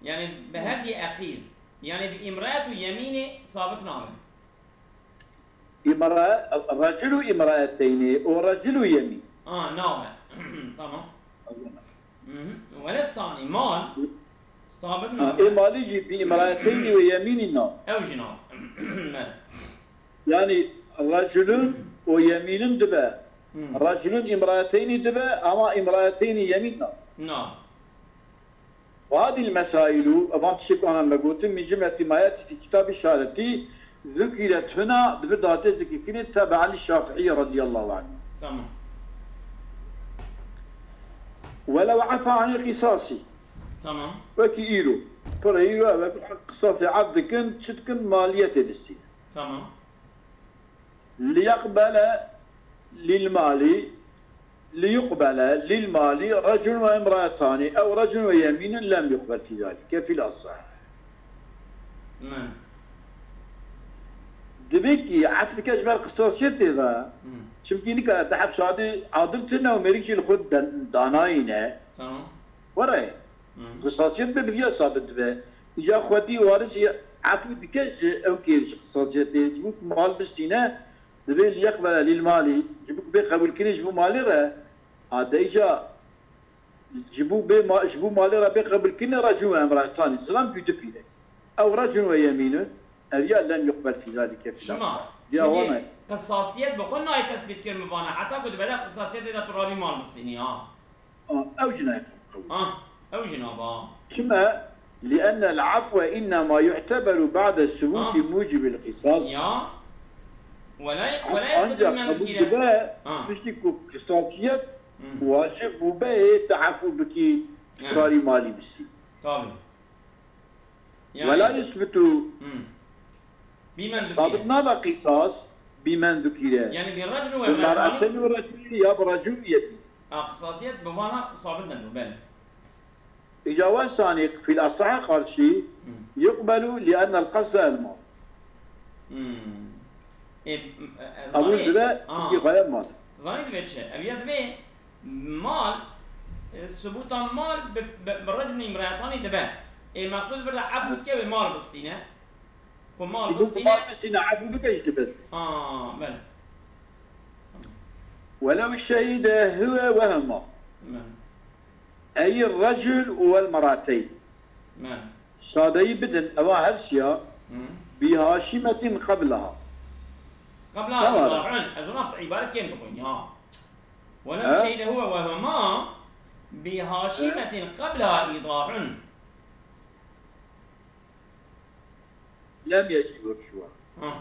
Yani bi her diye exîr. Yani bi imraet û yemînê sabit nabe. Îmra-, recil û îmraeteynî û recil û yemîn. A, nabe. Tamam. Hı hı. Wele sanî, mal. Sabit Ha, nabe. Ê malî jî bi îmraeteynî û yemînî nabe. Ew jî nabe. Belê. Yanî recilun û yemînun dibe. Hı. Recilun îmraeteynî dibe, ama îmraeteynî yemîn nabe. Nabe. وهذه المسائل، evan tiştê ku ana me gotin, من جملة ما يأتي في كتاب الشهادة، ذكرت هنا، di vir de hate zikirkirin, تبعا للشافعي رضي الله عنه. Tamam. ولو عفا عن القصاص. Tamam. Wekî îro. Pire îro ev qisasê ef dikin, çi dikin, maliyetê distîne. Tamam. ليقبل للمال، ليقبل للمال رجل وامرأتان أو رجل ويمين لم يقبل في ذلك في الأصح. Min. Divê kî ef dike ji ber qisasiyetê ve. Hmm. Çimkî nika dehef şadî adil tune û mêrik jî li xwe dan-, danayî ne. Tamam. Were. Hmm. Qisasiyet be bi viya sabit dibe. Îca xwedî waris jî efû dike ji ew kê ji qisasiyetê, ji bo ku mal bistîne, divê liyekbele lil malî, ji bo ku bê qebûlkirin ji bo malê re, a de îca ji bo bê ma-, ji bo malê re bê qebûlkirinê recin ve emraetanî, zilam ku du pîrek. Ew recin ve yemînun, ev ya lem yuqbel fî zalike fî Şima, nafsa. Ya çünkü wana. Qisasiyet bi xwe nayê tesbît kirin bi vana, heta ku di bedel qisasiyetê de tu rabî mal bistînî, ha. Ew jî nayê qebûl. Ah, ew jî naba. Çima? لأن العفو إنما يعتبر بعد ثبوت Ah. موجب القصاص. Ya. Wela, Af wela ancak kabul dibe, Ah. piştî ku qisasiyet Hmm. wacib bûbe, ê te efû bikî, Ah. tikrarî malî bistî. Tabii. Yani Wela yusbitu Hmm. Bî mendûkî. Sabit nabe qîsas, bî mendûkî re. Yani bir racul ve Bi imra'atani. Mer'aten û racul ya bi racul yekî. Ha, qisasiyet bi vana sabit nebû, belê. Îca we sanî fîl asahe qarşî Hmm. yuqbelu li ennel qasde el mal. Hmm. E, e, e, Qebûl zanî, dibe, ha. Çünkü xaya mal. Zanî dibe çi? Ev ya dibe mal, e, subuta mal bi, bi, bi racul imra'atani dibe. E, meqsûd bir de efû dike ve mal bistîne. Ku mal Ji bo ku bistîne. Mal bistîne, efû bike jî dibin. Ha, belê. Welew şehîde huwe wehema. Belê. Ey racul û wel merateyn. Belê. Şadeyî bidin, ewa her siya, Hı. Bi haşimetin qebleha. Qebleha Tamam. Îdahun. Ez ona îbaret kêm dixwîn, ya. Welew He? Şehîde huwe wehema bi haşimetin qebleha îdahun. Lem yecib rişwe. Ha.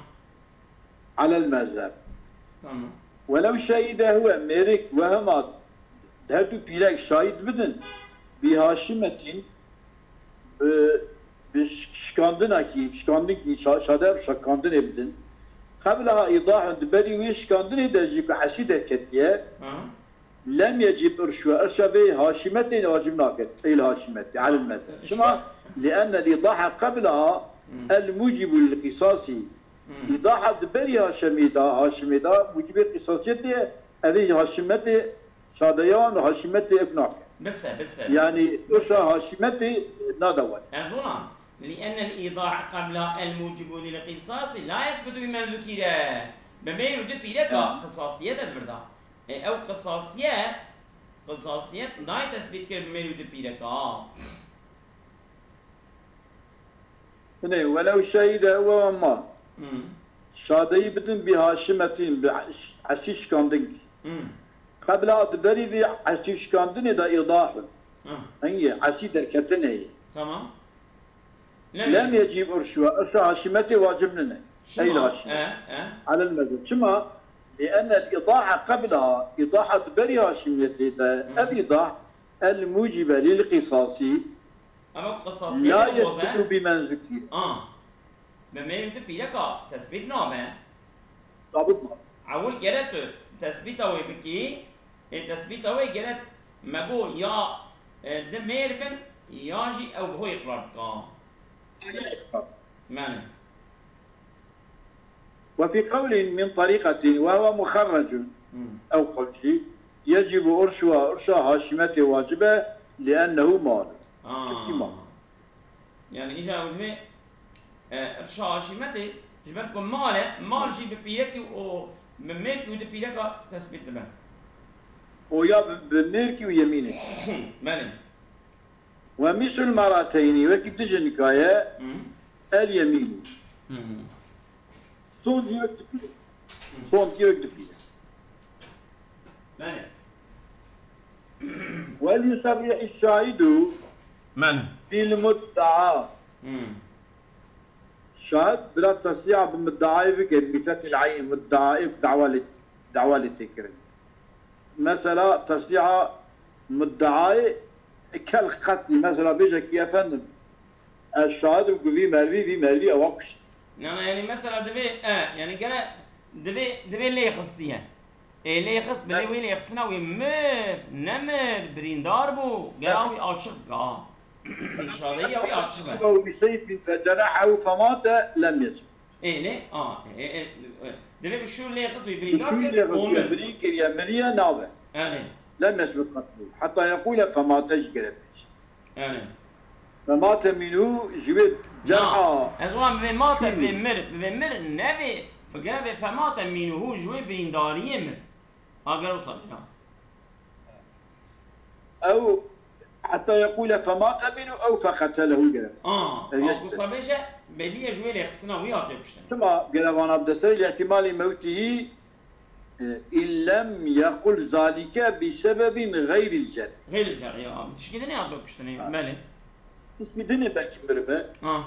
Alel mezheb. Tamam. Welew şehîde huwe mêrik wehema her du pîrek şahîd bidin, bi haşimetin, bi, bi şikandinakî, şikandinekî, şa-, şader şikandinê bidin. Qebleha îdahun, di berî wê şikandinê de jî ku hesî derketiye, Ha. Lem yecib irşu, irşa vê haşimetê wacib nake, ey haşimetê, alel mezheb. Çima? Li enne îdaha qebleha Hmm. el mucibu lil qisasi. Hmm. Îdaha di berî haşemê da, haşimê da, mucibê qisasiyetê, evê haşimetê, şadeyan û haşimetê ek nake. Bise, bise, bise. Yani, irşa haşimetê nada were. Ez ona, لأن الإيضاح قبلها الموجب للقصاص لا يثبت بمن ذكر. Bi mêr û du pîreka qisasiyet ez birda. E, ew qisasiyet, qisasiyet nayê tesbît kir bi mêr û du pîreka. Hinê, welew şehîde huwe ve ma. Hmm. Şadeyî bidin bi haşimetîn, bi es-, esî şikandin. Hmm. Qebla di berî vî esî şikandinê de îdah in. Ah. Hingê esî derketinê ye. Tamam. Lem Lem yecib. Yecib urşuha, urşa haşimetê wacib nine. Çima? Ey haşimet. E, e. Alel mezheb. Çima? Li enne îdaha qebla, îdaha di berî haşimiyetê de, Hı hı. ev îdah, el mucibe lil qisasî, Ama qisasiyet la de boze. Yesbutu bi men zukîr. Ah. Bi mêr û du pîreka tesbît nabe. Sabit nabe. Ewil gere tu tesbîta wê bikî, ê tesbîta wê gere me got ya, e, di mêr bin ya jî ew bi xwe îqrar bika. Belê. Ve fî qewlin min terîqetin ve huve muxerrecun. Hmm. Ew qewl jî, yecîbu urşuha, urşa haşimetê wacib e, li ennehu mal. Aa. Çimkî mal. Yani îcar û divê, e, rişa haşîmetê ji ber ku mal e, mal jî bi pîrekî û bi mêrkî û di pîreka tesbît dibe. O ya bi, bi mêrkî û yemînê. Belê. Ve misul merateynî, wekî du jinika ye, Hı. el yemînî. Hı hı. Soncî wek dipîre. Soncî wek dipîre. Belê. Wel yuserrih şahidu Belê. Bil mudda'a. Hmm. Şahid bila tesrîha bi muddaayê bike, bi fethil ayn, muddaayê dawa lê, dawa lê tê kirin. Mesela tesrîha muddaayê kel qetlî. Mesela bêje ki efendim, ez şahid im ku vî mervî, vî mervî ewa kuşt. Na, na, yani mesela divê, e, yani gere divê, divê lê xistiye. Ê lê xist, bilê wê lê xistina wê mir, nemir, birîndar bû. Gera wî açiq bike, ha. Şadeyiya wî açiq be. Bi seyfin fecerahehu femate lem yecib. Ê lê, a, ê, ê, ê, divê bi şûr lê xist wî birîndar kir, û mir. Birîn kiriye, miriye, nabe. Erê. Lem yecib qetlu. Heta yekûle femate jî gere bêje. Yani. Femate mînû ji wê cerha. Na, ez wan vê mate, vê mir, vê mir, ne vê, figere vê femate mînû ji wê birîndariyê mir. Agir wisa bîra. Ew heta yekûle femate mînû ew feqetelehu gere. A, ev a, yeş wisa bêje, belî ye ji wê lêxistina wî hatiye kuştin. Tima gere vana bi deserê li ihtimalî mewtî. E, in lem yequl zalike bi sebebin xeyril cer. Xeyril cer, ya. Tişkî dinê hat kuştinê, Ha. Belê. Tişkî dinê belkî miribe. Ha.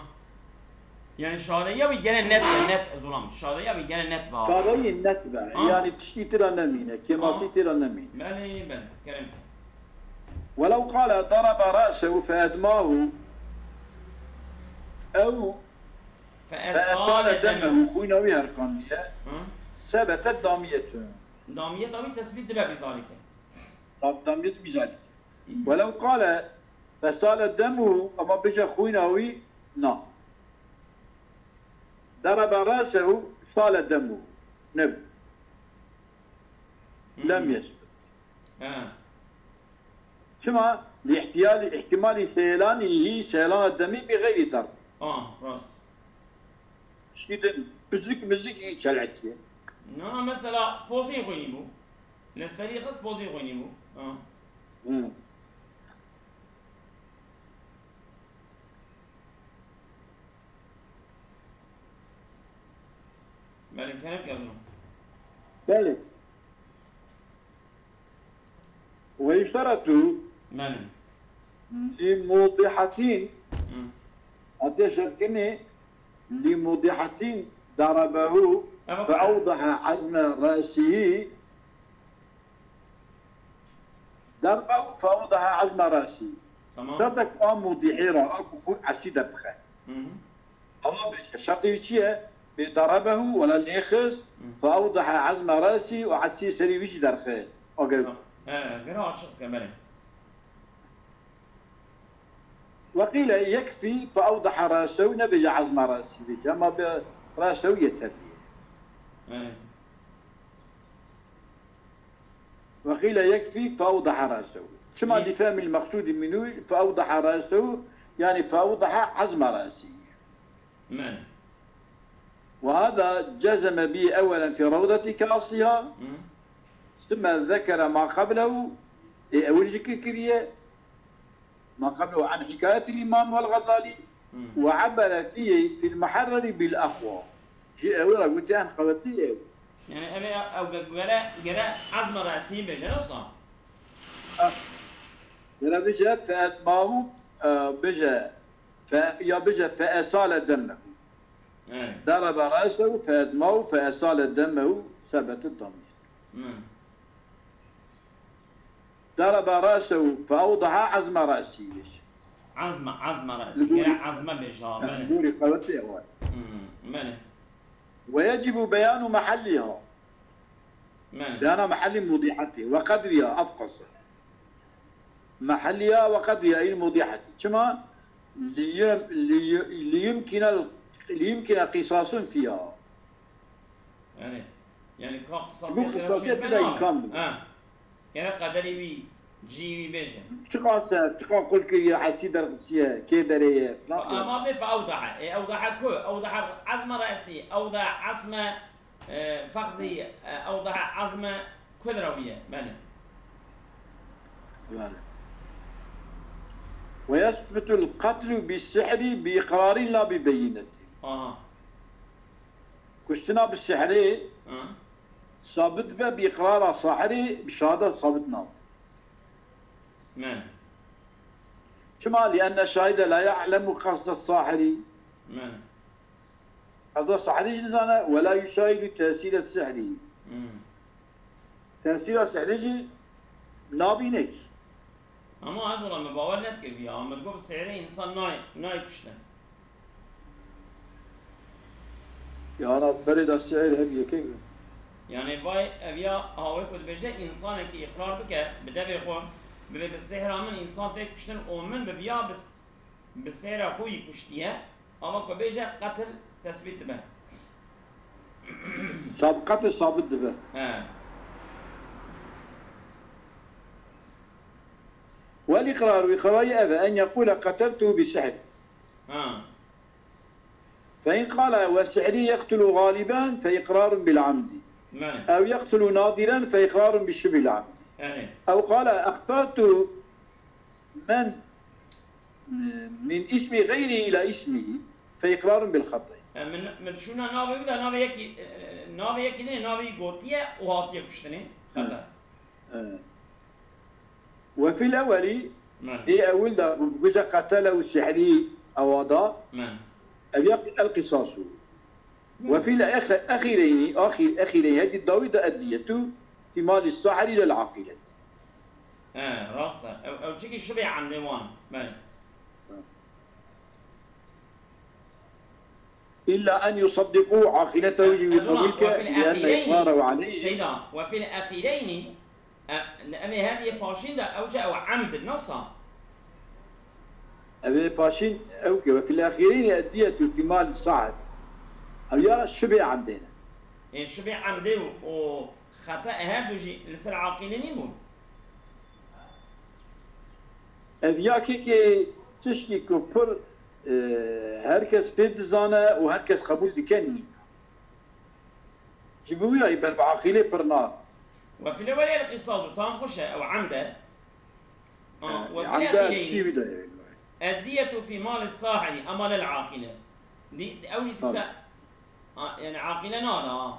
Yani şadeyiya wî gene net be, net, ez olam. Şadeyiya wî gene net be. Şadeyi net be. Ha. Yani tişkî tira nemîne, kêmasî Ha. Tira nemîne. Belê, belê. Kerem. Welew qale daraba ra'sehu fe edmahu. Ew Fe Fe esale esale demehu. Demehu, xwîna wî herkandiye. Hı? Sebetet damiyetun. Damiyeta wî tesbît dibe bi zalike. Sab damiyet bi zalike. Hı. Welew qale fesale demuhu, ama bêje xwîna wî, na. Daraba rasehu sale demuhu. Nebû. Hı. Lem yesbut. Ha. Çima? Li ihtiyali, ihtimalî seyelanî hî seyelana demî bi xeyrî darb. A, rast. Şîdin bizik mizik hî çelekî. Na, mesela pozî xwînî bû. Li serî xist pozî xwînî bû. A. Hı. Belê, kerem kerdin. Belê. Ve yuşteratu Belê. Li mudihatin Hı. Hatiye şertkinê li mudihatin darabehu Ama fe awdaha azme rasihi Darbehu fe awdaha azme rasihi. Tamam. Şertek a mudihê ra, a ku xwe esî derdixe. Hı hı. Ama bêje, şertê wî çi ye? Bê darabehu, wela lêxist, Hı. Fe awdaha azme rasihi û esî serî wî jî derxe. Agir. Tamam. He, gera açiq bike, belê. Ve qîle yekfî fe awdaha rasehu, nebêje azma rasî bêje, ama bi rasehu yeterlî ye. Evet. Ve qîle yekfî fe awdaha rasehu. Çima Hı. Li fehmil meqsûdî minû fe awdaha rasehu, Yani فأوضح عظم رأسه. وهذا جزم به أولا في روضة كاصها، ثم ذكر ما قبله، ê ewil zikir kiriye, ما قبله عن حكاية الإمام والغزالي، وعبر فيه في المحرر بالأقوى. Ji ewil re gotiye en qewetî ew. Yani ev ê ew ge-, gere, gere عظم رأسه bêje, ne wisa? Ah. Gere bêje فأتماه, e, bêje, fe-, ya bêje فأسال دمه. Evet. ضرب رأسه فأتماه فأسال دمه، ثبت الضمير. Hı. ضرب رأسه فأوضح عظم رأسه. عظم، عظم رأسه. Li gorî, gere عظم bêje, ha, belê. Li gorî qewetê ew e. Hmm, belê. ويجب بيان محلها. Belê. Beyana mehellî mudîhetê. وقدرها أفقص. محلها وقدرها أي الموضحة. Çima? ليم-، لي-، ليمكن ال-، ليمكن قصاص فيها. Yani, yani ka qisas Bu qisasiyet de imkan bû. Ha. Gere qederî wî, cî wî bêje. Çiqas e, çiqas qul kiriye, hestî derxistiye, kê derê ye, filan. Ama bê fe ewdaha. E, ewdaha ku? Ewdaha عظم رأسه, ewdaha عظم, e, فخذه, e, ewdaha عظم kul re wî ye. Belê. Yani. ويثبت القتل بالسحر بإقرار لا ببينة. Aha. Kuştina bi sihrê Hı. sabit be, bi iqrara sahirê, bi şehadet sabit nabe. Men. Çima? لأن الشاهد لا يعلم قصد الساحر. Men. Qesda sahirê jî nizane, ولا يشاهد تأثير السحر. Hmm. Tesîra sihrê jî nabîne kî. Ama ez wela me bawer nedikir vîya. Min got bi sihrê însan nayê, nayê kuştin. Ya ana berê de sihr hep yekek e. Yani vay ev ya hawê ku dibêje însanekî îqrar bike bi devê xwe, bibê bi sihra min însan tê kuştin û min bi viya bi, bi sihra xwe yî kuştiye. Ama ku bêje qetil tesbît dibe. Sab-, qetil sabit dibe. He. والإقرار, îqrarî ev e, أن يقول قتلته بسحر. Ha. فإن قال وسحري يقتل غالبا فإقرار بالعمد. Mene. أو يقتل نادرا فإقرار بشبه العمد. Yani. أو قال أخطأت من، من اسم غيره إلى اسمه فإقرار بالخطأ. E, min, min şûna navê wî de navê yekî, e, e, navê yekî din, navê wî gotiye û hatiye kuştinê. Xeta. E. وفي الأول, Men. Ê ewil de bibêje قتله سحري ewa da. Men. Ev ya القصاص. وفي الأخ-، أخيرين، أخي-، أخيرين هذه الداوي ده الدية في مال الساحر لا العاقلة. He, rast e. Ew, ew çikî şibê emdê wan. Belê. إلا أن يصدقوا عاقلته, jî wî qebûl ke, لأن إقراره عليه. Seyda, وفي الأخيرين, e, em ê her yê paşîn de ew ce ew emd in, ne wisa? Ev ê paşîn ew ke, وفي الأخيرين الدية في مال الساحر. Ew ya şibê emdê ne. Ê şibê emdê û, û xeta e her du jî li ser aqîlê nîbûn. Ev ya kekê tişkî ku pir, e, her kes pê dizane û her kes qebûl dike nîne. Ji bo wî ya ber bi aqîlê pir na. وفي الأول القصاص, tam xweş e, ew emd e. Aa, e, وفي الأخيرين, emd e, tişkî wî de ye. الدية في مال الساحر أما لا العاقلة. Di, ew jî dîsa, ha, yani aqîle nada, ha.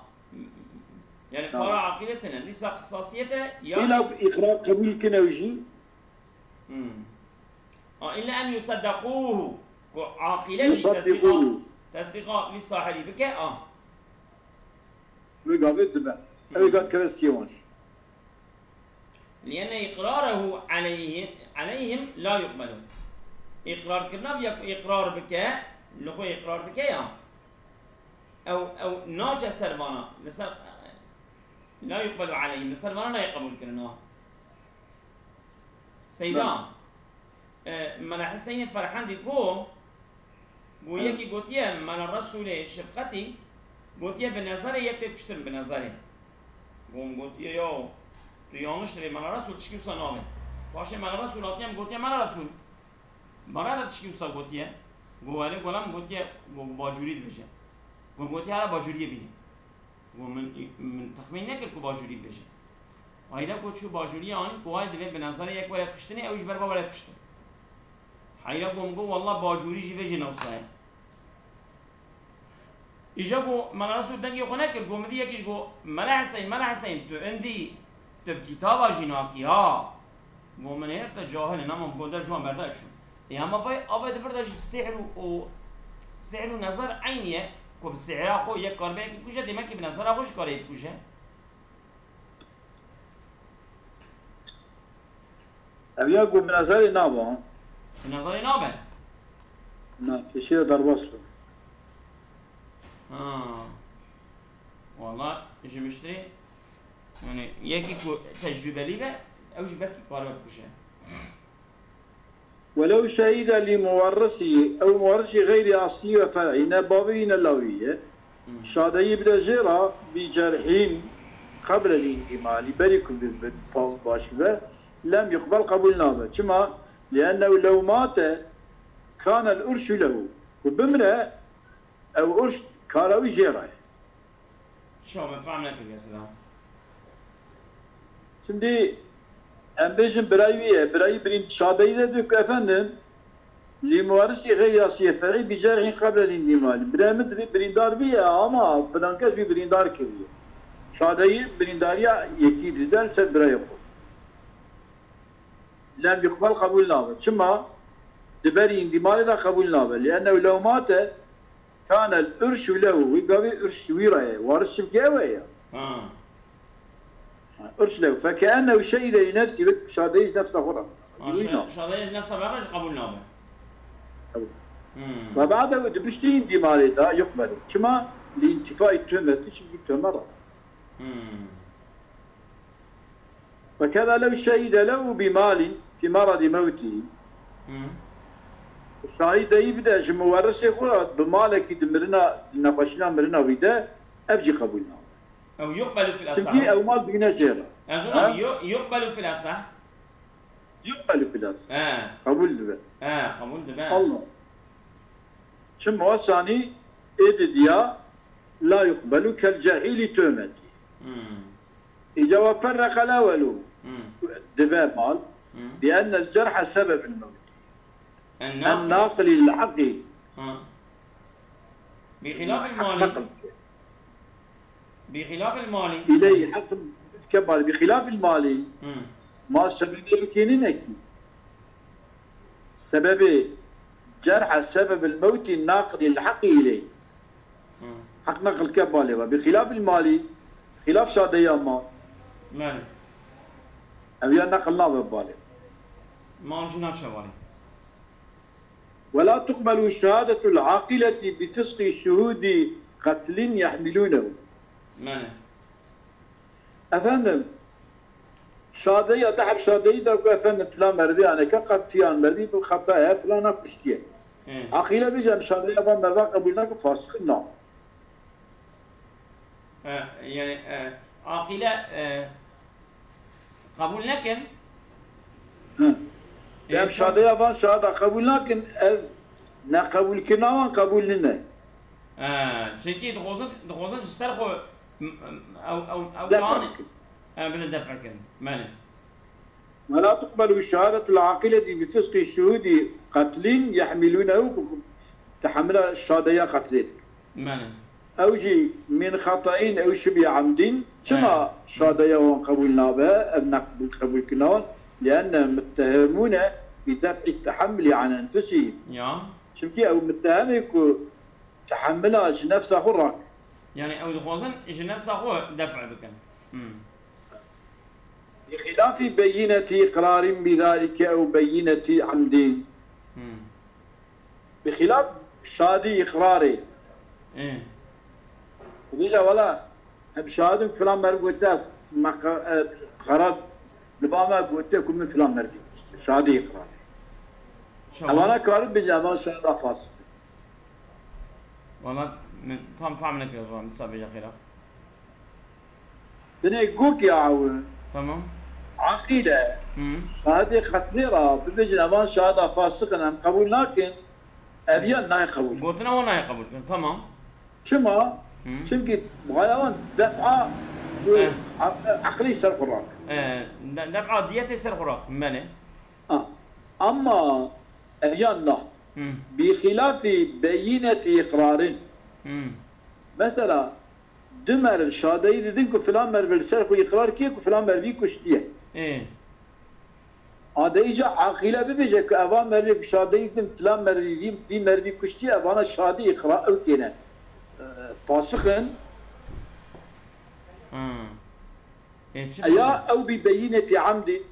Yani para aqîle tine. Dîsa qisasiyete ya. Îla îqrar qebûl kine ew jî. Hmm. Ha, إلا أن يصدقوه. Ku aqîle jî tesdîqa, tesdîqa wî sahirî bike, ah. Wê gavê dibe. Ew ê gav dikeve stiyê wan jî. لأن إقراره عليه، عليهم لا يقبل. Îqrarkirina vîya ku îqrar bike, li xwe îqrar dike ya. Ew, ew naçe ser vana, li ser, لا يقبل عليهم, li ser vana nayê qebûlkirina. Seyda, e, Mela Hiseynê Ferhendî got, got, yekî gotiye Mela Resûlê Şefqetî, gotiye bi nezerê yek tê kuştin, bi nezerê. Got, gotiye ya, tu yanlış dibê, Mela Resûl tişkî wisa nabe. Paşê Mela Resûl hatiye min gotiye, Mela Resûl, Bana da tişkî wisa gotiye. Go were golam gotiye, go bacûrî dibêje. Go gotiye, hala bacûriyê bîne. Go min, min texmîn nekir ku bacûrî dibêje. Heyra go çû bacûriyê anî, go ay divê bi nezerê yek were kuştinê, ew ji ber va were kuştin. Heyra go min go, wallah bacûrî jî vê jê ne wisa ye. Îja go Mela Resûl dengê xwe nekir, go min dî yekî ji go, Mela Hiseyn, Mela Hiseyn, tu indî, tu bi kitaba jî nakî ha. Go min hêr te cahil e, nema go der ji wan berda çû. Ê hema vay, avay di vir de jî sihr û, û sihr û nezar eynî ye, ku bi sihra xwe yek karibe yekî bikuje, demekî bi nezara xwe jî karê bikuje. Ev ya ku bi nezerê nabe, ha? Bi nezerê nabe? Na, pêşiya derbas be. Ha. Wala ji miştirê, yani yekî ku tecrûbelî be, ew jî belkî karibe bikuje. ولو شهد لمورثه، ew muwerrisî xeyrî aslî ve fer'î, ne bavî ne lawî ye. Hmm. Şadeyî bide jê re, bi cerhîn qeble lîndîmalî, berî ku bi, bi, pa-, baş bibe, lem yuqbel qebûl nabe. Çima? Liennehu lew mate kanel urşu lehu. Ku bimre, ew urş kara wî jê re ye. Şo min fehm nekiriye, selam. Şimdi em bêjin birayî wî ye, birayî birîn şadeyî de diyor ki efendim, li muwarisi xeyr yasiye ferî bi cerhin qeble lîndîmalî. Birayê min divê birîndar bî ye ama filan kes wî birîndar kiriye. Şadeyî birîndariya yekî dide li ser birayê xwe. Lem yuqbel qebûl nabe. Çima? Di berî îndîmalê de qebûl nabe. Liennehu lew mate, kanel urşu lehu, wî gavê urş wî re ye. Waris çimkî ew e ya. Ha. Ha, urş lehu. Fekeennehu şehide li nefsî, wek şadeyî ji nefsa xwe re. Ha, Wî şa-, na. Şadeyî ji nefsa xwe re jî qebûl nabe. Qebûl. Hmm. Ve ba'de wî di piştî îndîmalê de yuqbelu. Çima? Li întifayî tuhmeti, çimkî tuhme re. Hmm. Ve keda lew şehide lehu bi malin fi meradi mewtî. Hmm. Şahideyî bide ji muwerrisê xwe re bi malekî di mirina, di nexweşîna mirina wî de, ev jî qebûl nabe. Ew yuqbelu fil asah. Çimkî ew mal digine jê re. Ez Ha? ona yu-, yuqbelu fil asah. Yuqbelu fil asah. He. Qebûl dibe. He, qebûl dibe. Allah. Çima sanî ê didiya la yuqbelu kel cehîlî tuhmetî. Hmm. Îca ve ferreqel ewelu. Hmm. Dibe mal. Hmm. Bi ennel cerhe sebebin mewtî. En En naqil. naqilî li heqî. Ha. Bi xilafil Heq mali. neqil dike. Bi xilafil mali. İleyhi heq dike mal. Bi xilafil mali. Hmm. Mal sebebê wekî nîne kî. Sebebê cerhe sebebil mewtî naqilî li heqî ileyh. Hı. Heq neqil ke balê ve. Bi xilafil malî, xilaf şadeya mal. Belê. Ev ya neqil nabe balê. Mal jî naçe balê. Ve la tuqbelu şehadetul aqileti bi fisqi şuhudi qatlin yehmilunehu. Belê. Efendim, şadeya, deheb şadeyi de ku efendim filan merdî, yani ke qet filan merdî bi xeta ye, filana kuştiye. Hı. Aqîle bêje, em şadeya van merdan qebûl nakin, fasik in, na. E, yani, e, aqîle, e, qebûl nekin. Hı. E, Em çok şadeya van şahada qebûl nakin, ev neqebûlkirina wan qebûl nine. E, çünkü dixwazin, dixwazin ji ser xwe, m-, m-, ew, ew, ew Def lan-, bikin. e, bidin def bikin. Belê. ولا تقبل شهادة العاقلة بفسق شهود قتل يحملونه, ku tehemila şadeya qetlê dikin. Belê. Ew jî min xetayîn ew şibî emdîn. Çima Evet. şadeya wan qebûl nabe? Ev neqbûl qebûlkirina wan. Lienne muttehemûne bi def'î tehemmulî an enfusihîm. Ya. Çimkî ew muttehemê ku tehemmila ji nefsa xwe rak. Yani ew dixwazin ji nefsa xwe def' bikin. Hmm. Bi xilafî beyînetî iqrarîn bi zalike ew beyînetî emdîn. Hmm. Bi xilaf şadî iqrarê. Ê. Bêje wela, em şahidin filan mer gote ez meqa-, e, qerar li ba me gote ku min filan merdî kuşt. Şahidê îqrarê. Şahid. Evana karin bêje, evan şahida fasik. Wala min tam fehm nekir, wisa bêje xêra. Binê gok ya ew. Tamam. Aqîle, Hmm. şahidê qetlê re bibêjin evan şahida fasiq in, em qebûl nakin, ev ya nayê qebûl. Gotina wan nayê qebûl kirin, tamam. Çima? Hmm. Çimkî xaya wan def'a Eh. a-, eqlî ser xwe rak. Eh, de-, def'a diyetê ser xwe rak, belê. Ha. Ama ev ya na. Hmm. Bi xilafî beyînetî iqrarin. Hmm. Mesela, du meriv şadeyî didin ku filan meriv li ser xwe îqrar kiye ku filan merivî kuştiye. Ê. A de îca aqîle bibêje ku eva merivê ku şadeyî didin filan merivî vî, vî merivî kuştiye, evana şadî îqrar ew têne. E, fasix in. Hmm. Ê, çi Ya bû? Ew bi beyînetî emdî.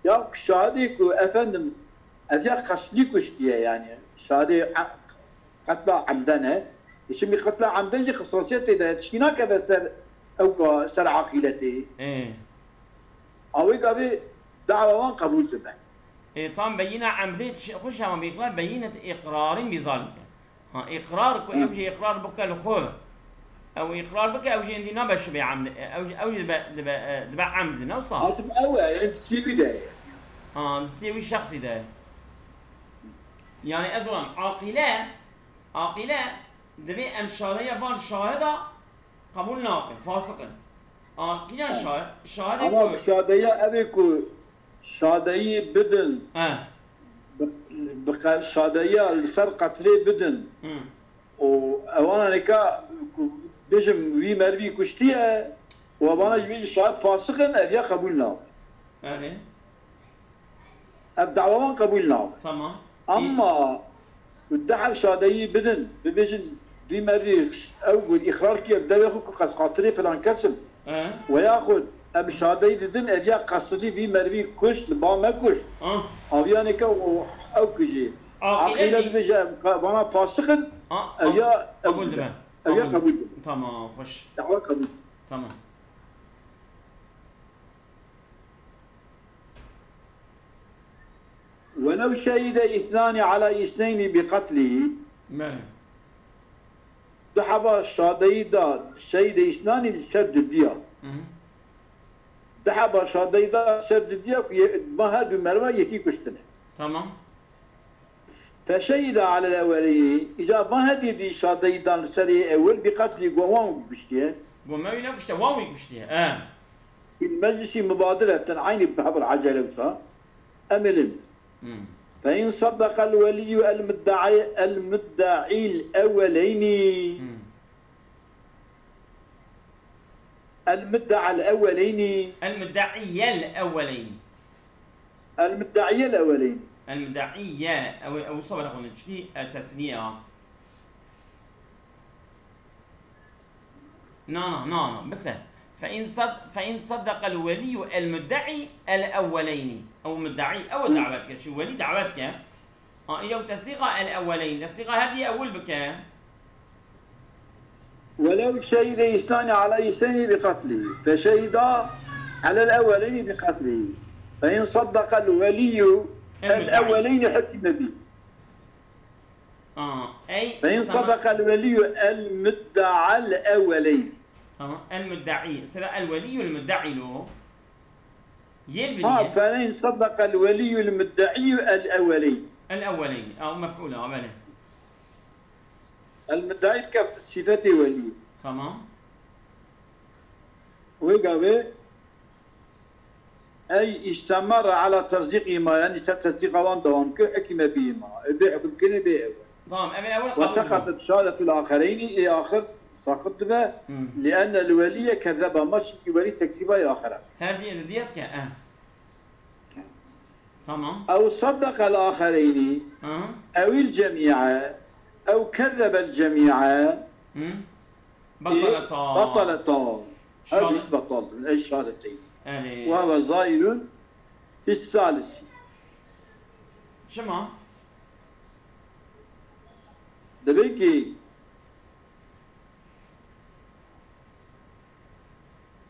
Ya ku şahidê ku efendim ev ya qesdî kuştiye yani. Şahidê a-, qetla emden e. E, şimdi qetla emden jî qisasiyetê de tişkî nakeve ser ew ka ser aqîletê. Ê. Awê gavê dawa wan qebûl dibe. Ê, tam beyîna emdê çi-, xweş ama bîxla beyînet îqrarîn bîzal bike. Ha, îqrar ku Hı. ew jî îqrar bike li xwe. Ew îqrar bike, ew jî êndî nabe şibê emd, ew jî, ew jî dibe, dibe, e, dibe emd, ne wisa? Artık ew e, em sîvî de ye. Ha, di sîvî şexsî de. Yani ez olan aqîle, aqîle divê em şadeya van şahida qebûl nakin, fasiq in. A, kîjan şahid? Şahidê Ama ku şadeya ev ê ku şadeyî bidin, He. bi, bi qe-, şadeyiya li ser qetlê bidin. Hı. Û ewana nêka ku bêjim vî merivî kuştiye û evana ji wî şahid fasix in, ev ya qebûl nabe. Erê. Ev dawa wan qebûl nabe. Tamam. Ama Ku deh ev şadeyî bidin, bibêjin, vî merî ew got, îqrar kiye bi devê xwe ku qes qatilê filan kes im. He. Weya xwe em şadeyî didin, ev ya qesdî vî merivî kuşt, li ba me kuşt. Ah. Aviyaneke û ew kijî. Aqîle Aqîle jî. Dibêje, em qa-, bana fasiq in, Ah, ev ah, ya, ew qebûl dibe. Ev ya Tamam. Qebûl dibe. Tamam, xweş. Dawa qebûl. Tamam. ولو شهد اثنان على اثنين بقتله. Belê. Du heba şadeyî da şehîdê îsnanî li ser didiya. Hı hı. Du heba şadeyî da ser didiya ku ye-, van her du merva yekî kuştine. Tamam. Feşehîda alel eweleyni, îca van her dî şadeyî dan li serê ewil bi qetlî ku wan wî kuştiye. Got me wî nekuştiye, wan wî kuştiye. E. Fil meclisî mubadireten, eynî bi hev re ecele wisa. Em ê lê Hmm. Fe in saddeqel weliyyu el muddaî, el muddaîl ewweleyni. Hmm. El muddaîl ewweleyni. El muddaîyel ewweleyni. El muddaîyel ewweleyni. El muddaîye, ew, ew sabah xwe çikî, e, tesniye ha. Na, na, na, na, bise. Fe in sad-, fe in saddeqel weliyyu el muddaî el ewweleyni. Ew muddaî, ew Hı. Davet ke, çi welî davet ke. Ha, ew tesdîqa el ewweleyn, tesdîqa her dî ewil bike. Welew şehîde îsnani aleyhi seni bi qetlî. Feşehîda alel ewweleyni bi qetlî. Fe in saddeqel weliyyu El el muddaî. Ewweleyni hukime bî. Aa, ey Fe in sana- sadaqal weliyyu el mudda'al ewweleyn. Tamam. El mudda'i. Sera el weliyyu el mudda'i lo. Yel Ha, biliye. Fe in sadaqal weliyyu el mudda'i el ewweleyn. El ewweleyn. Aa, mef'ul, ha, belê. El mudda'i ke sifetê weliyyu. Tamam. Wê gavê Ey îstemerre ala tesdîqîhima, yanî ser tesdîqa wan dewam kir, hukime bîhima. Ê bê hukimkirinê bê ew. Tamam, em ê ewil Ve qebûl seqetet şehadetul axereyni, ê axir saqit dibe. Hmm. Li ennel weliyye kezeba, ma çimkî welî tekzîba yê axir e. Her diyê diyet ke, eh. Tamam. Ew saddeqel axereyni, Hı. Ewil cemîe, ew kezebel cemîe. Hı. Bataleta. Bataleta. Her Şahade- du betal dibin. Ey şehadeteyn. Erê. Ve huve zahirun fis salisi. Çima? Demek ki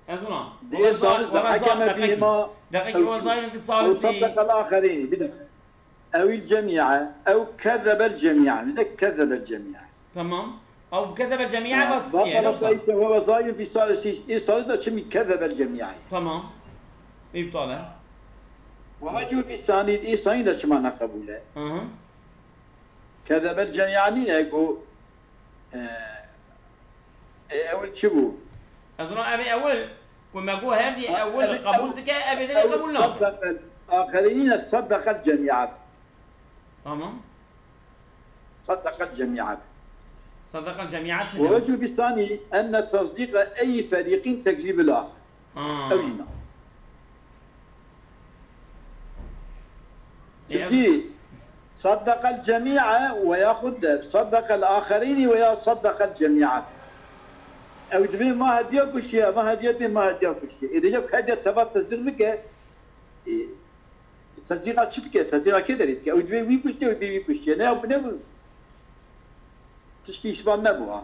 Ez ona. Diye Ve huve zahir, salis de ve huve zahir, hakeme deqekî. Fîhima Deqekî ve huve zahirun fis salisi. Saddeqel axereyni. Bir dakika. Ewil cemîe, ew kezebel cemîe. Bir de kezebel cemîe. Tamam. Ew kezebel cemîe Ha, bas bak ye, ne Arap wisa? Ise ve ve zahirun fis salisi. E, salis de çimî kezebel cemîe. Tamam. Îptal e. Ve vecû fî sanî, î sanî de çima neqebûl e? Hı hı. Kezebel cemîa nîne ku, e, e, ewil çi bû? Ez ona ev ewil, ku me got her dî ewil qebûl dike, ev ê dinê qebûl nake. Axerînî ne, saddeqel cemîa. Tamam. Saddeqel cemîa. Saddeqel cemîa. Ve vecû fî sanî enne tasdîqe eyî ferîqîn tekzîbil axer. Ew jî na. Çimkî saddeqel cemîa ve yaxud de saddeqel axerînî ve ya saddeqel cemîa. Ew dibê ma hediya kuştiye, ma hediya dibê ma hediya kuştiye. Ê dê hediya teva tesdîq bike, e, tesdîqa çi dike? Tesdîqa kê derê dike? Ew dibê wî kuştiye, ew dibê wî kuştiye. Ne, ne bu. Tiştî îsbat nebû ha.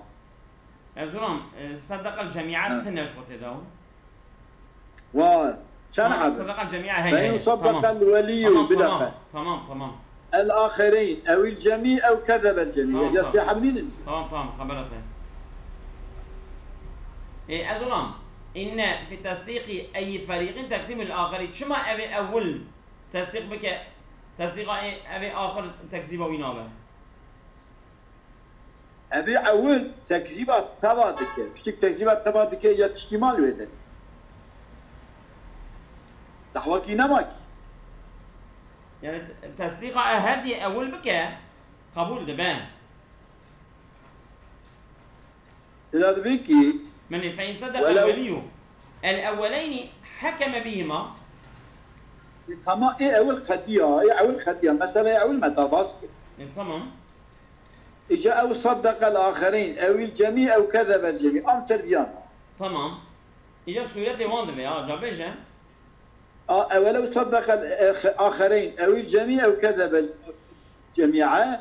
Ez zonam, e, saddeqel cemîa tine ji xwe tê de. Wa, çend heb? Saddeqel cemîa heye. Fein saddeqel weliyyu, bir dakika. Tamam, tamam. El axereyn, ewil cemî, ew kezebel cemî. Ya sê heb nînin. Tamam, tamam, xebera te. E, ez zonam, inne fi tasdîqî eyî ferîqîn tekzîbul axerî. Çima ev ê ewil tesdîq bike, tesdîqa ê, ev ê axir tekzîba wî nabe? Ev ê ewil tekzîba teva dike. Piştî tekzîba teva dike ya tiştî mal wê de. Dehwekî nema kî. Yani te-, tesdîqa e her dî ewil bike, qebûl dibe. Tê de dibê kî. Menê fe in seddeqel weliyyu el ewweleynî hekeme bihima. Tamam, ê ewil qediya, ê ewil qediya. Mesela ê ewil me derbas kir. E, tamam. Îca ew saddeqel axereyn, ewil cemî, ew kezebel cemî. Am ser viyan. Tamam. Îca sûretê wan dibe ya, ca bêje. A, ewel ew saddeqel, e, axereyn, ewil cemî, ew kezebel cemîe.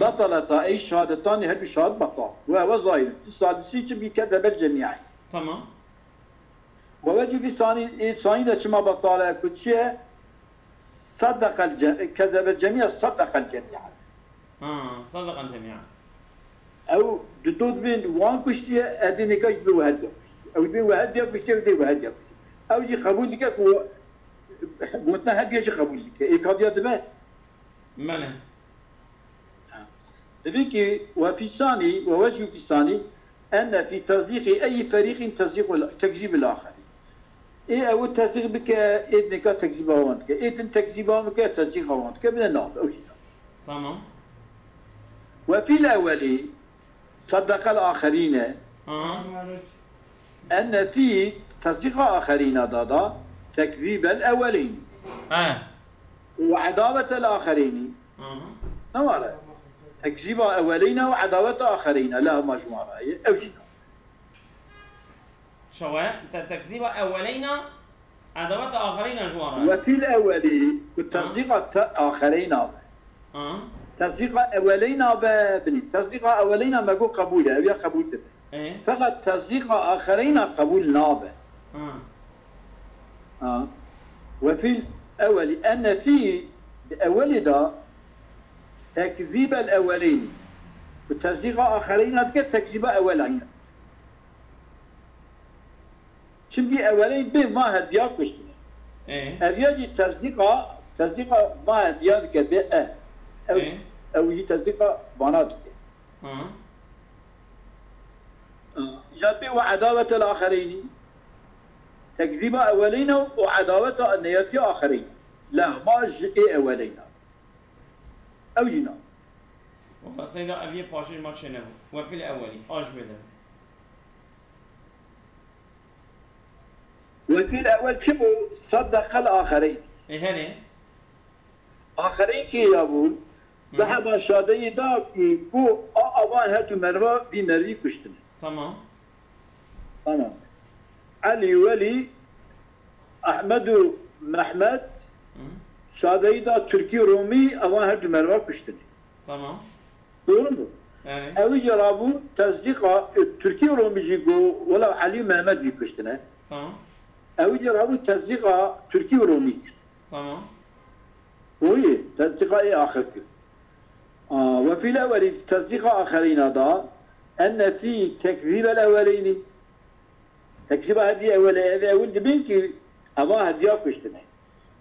Betaleta, ey şehadetanî her du şahid betal. Ve ewe zahir. Ti sadisî çi bî kezebel cemîe. Tamam. Ve vecî vî sanî, ê sanî de çima betal e, ku çi ye? Saddeqel ce-, kezebel cemîe, saddeqel cemîe. Ha, saddeqel cemîe. Ew di dot bên wan kuştiye, edê nêka jî dibê we her diya kuştiye. Ew dibê we her diya kuştiye, ew dê we her diya kuştiye. Ew jî qebûl dike ku gotina her diya jî qebûl dike. Ê ka diya dibe. Belê. Dibê ki we fî sanî, we wecû fî sanî, enne fî tezîqî eyî ferîqîn tezîq, tekzîbil axerî. Ê ew tesdîq bike, ê din ka tekzîba wan dike. Ê din tekzîba wan bike, tesdîqa wan dike. Bine nav, ew jî nav. Tamam. Ve fîl ewelî, saddeqel axerîne. Aha. Enne fî tesdîqa axerîna da da, tekzîbel ewelîn. He. Ve edavetel axerînî. Aha. Ne ware? Tekzîba ewelîne ve edaveta axerîne. Lehma jumara ye. Ew jî nav. Şewe, te-, tekzîba eweleyna, edaweta axereyna ji wan re. Wefîl ewelî, ku Ha. Tesdîqa te axereyna be. Ha. Tesdîqa eweleyna be, binî. Tesdîqa eweleyna me got qebûl e, ev ya qebûl dibe. Ê? Feqet tesdîqa axereyna qebûl nabe. Ha. Ha. Wefîl ewelî, enne fî, di ewelî de tekzîbel eweleyn. Ku tesdîqa axereyna dike, tekzîba eweleyna. Çimkî eweleyn bê ma hediya kuştine. Ê. Ev ya jî tesdîqa, tesdîqa ma hediya dike bê e. Ew, Ê. Ew jî tesdîqa vana dike. Hı. Îca bê we edawetel axereynî. Tekzîba eweleyna û edaweta neyetiya axereyna. Lehma ji ê eweleyna. Ew jî na. Wela seyda ev yê paşê ma çênebû. Wefîl ewelî, a ji wê de. Wekîl ewel çi bû? Saddeqel axereyn. Ê herê. Axereyn kê ya bûn? Hı. Deheba şadeyî da ku, ku a avan her du merva vî mervî kuştine. Tamam. Tamam. Elî, Welî, Ehmed û Mehmet, Hı. Şadeyî da Tirkî Romî, evan her du merva kuştine. Tamam. Doğru mu? Yani. Ew jî rabû tesdîqa, e, Tirkî û Romî jî got, wela Elî û Mehmet jî kuştine. Tamam. Ew jî rabû tesdîqa Tirkî û Romî kir. Tamam. Oyê, tesdîqa ê axir kir. A, wefîl ewelî tesdîqa axirîna da, enne fî tekzîbel eweleynî. Tekzîba hevdî ewele, ev ewil dibên ki Eva hediya kuştine.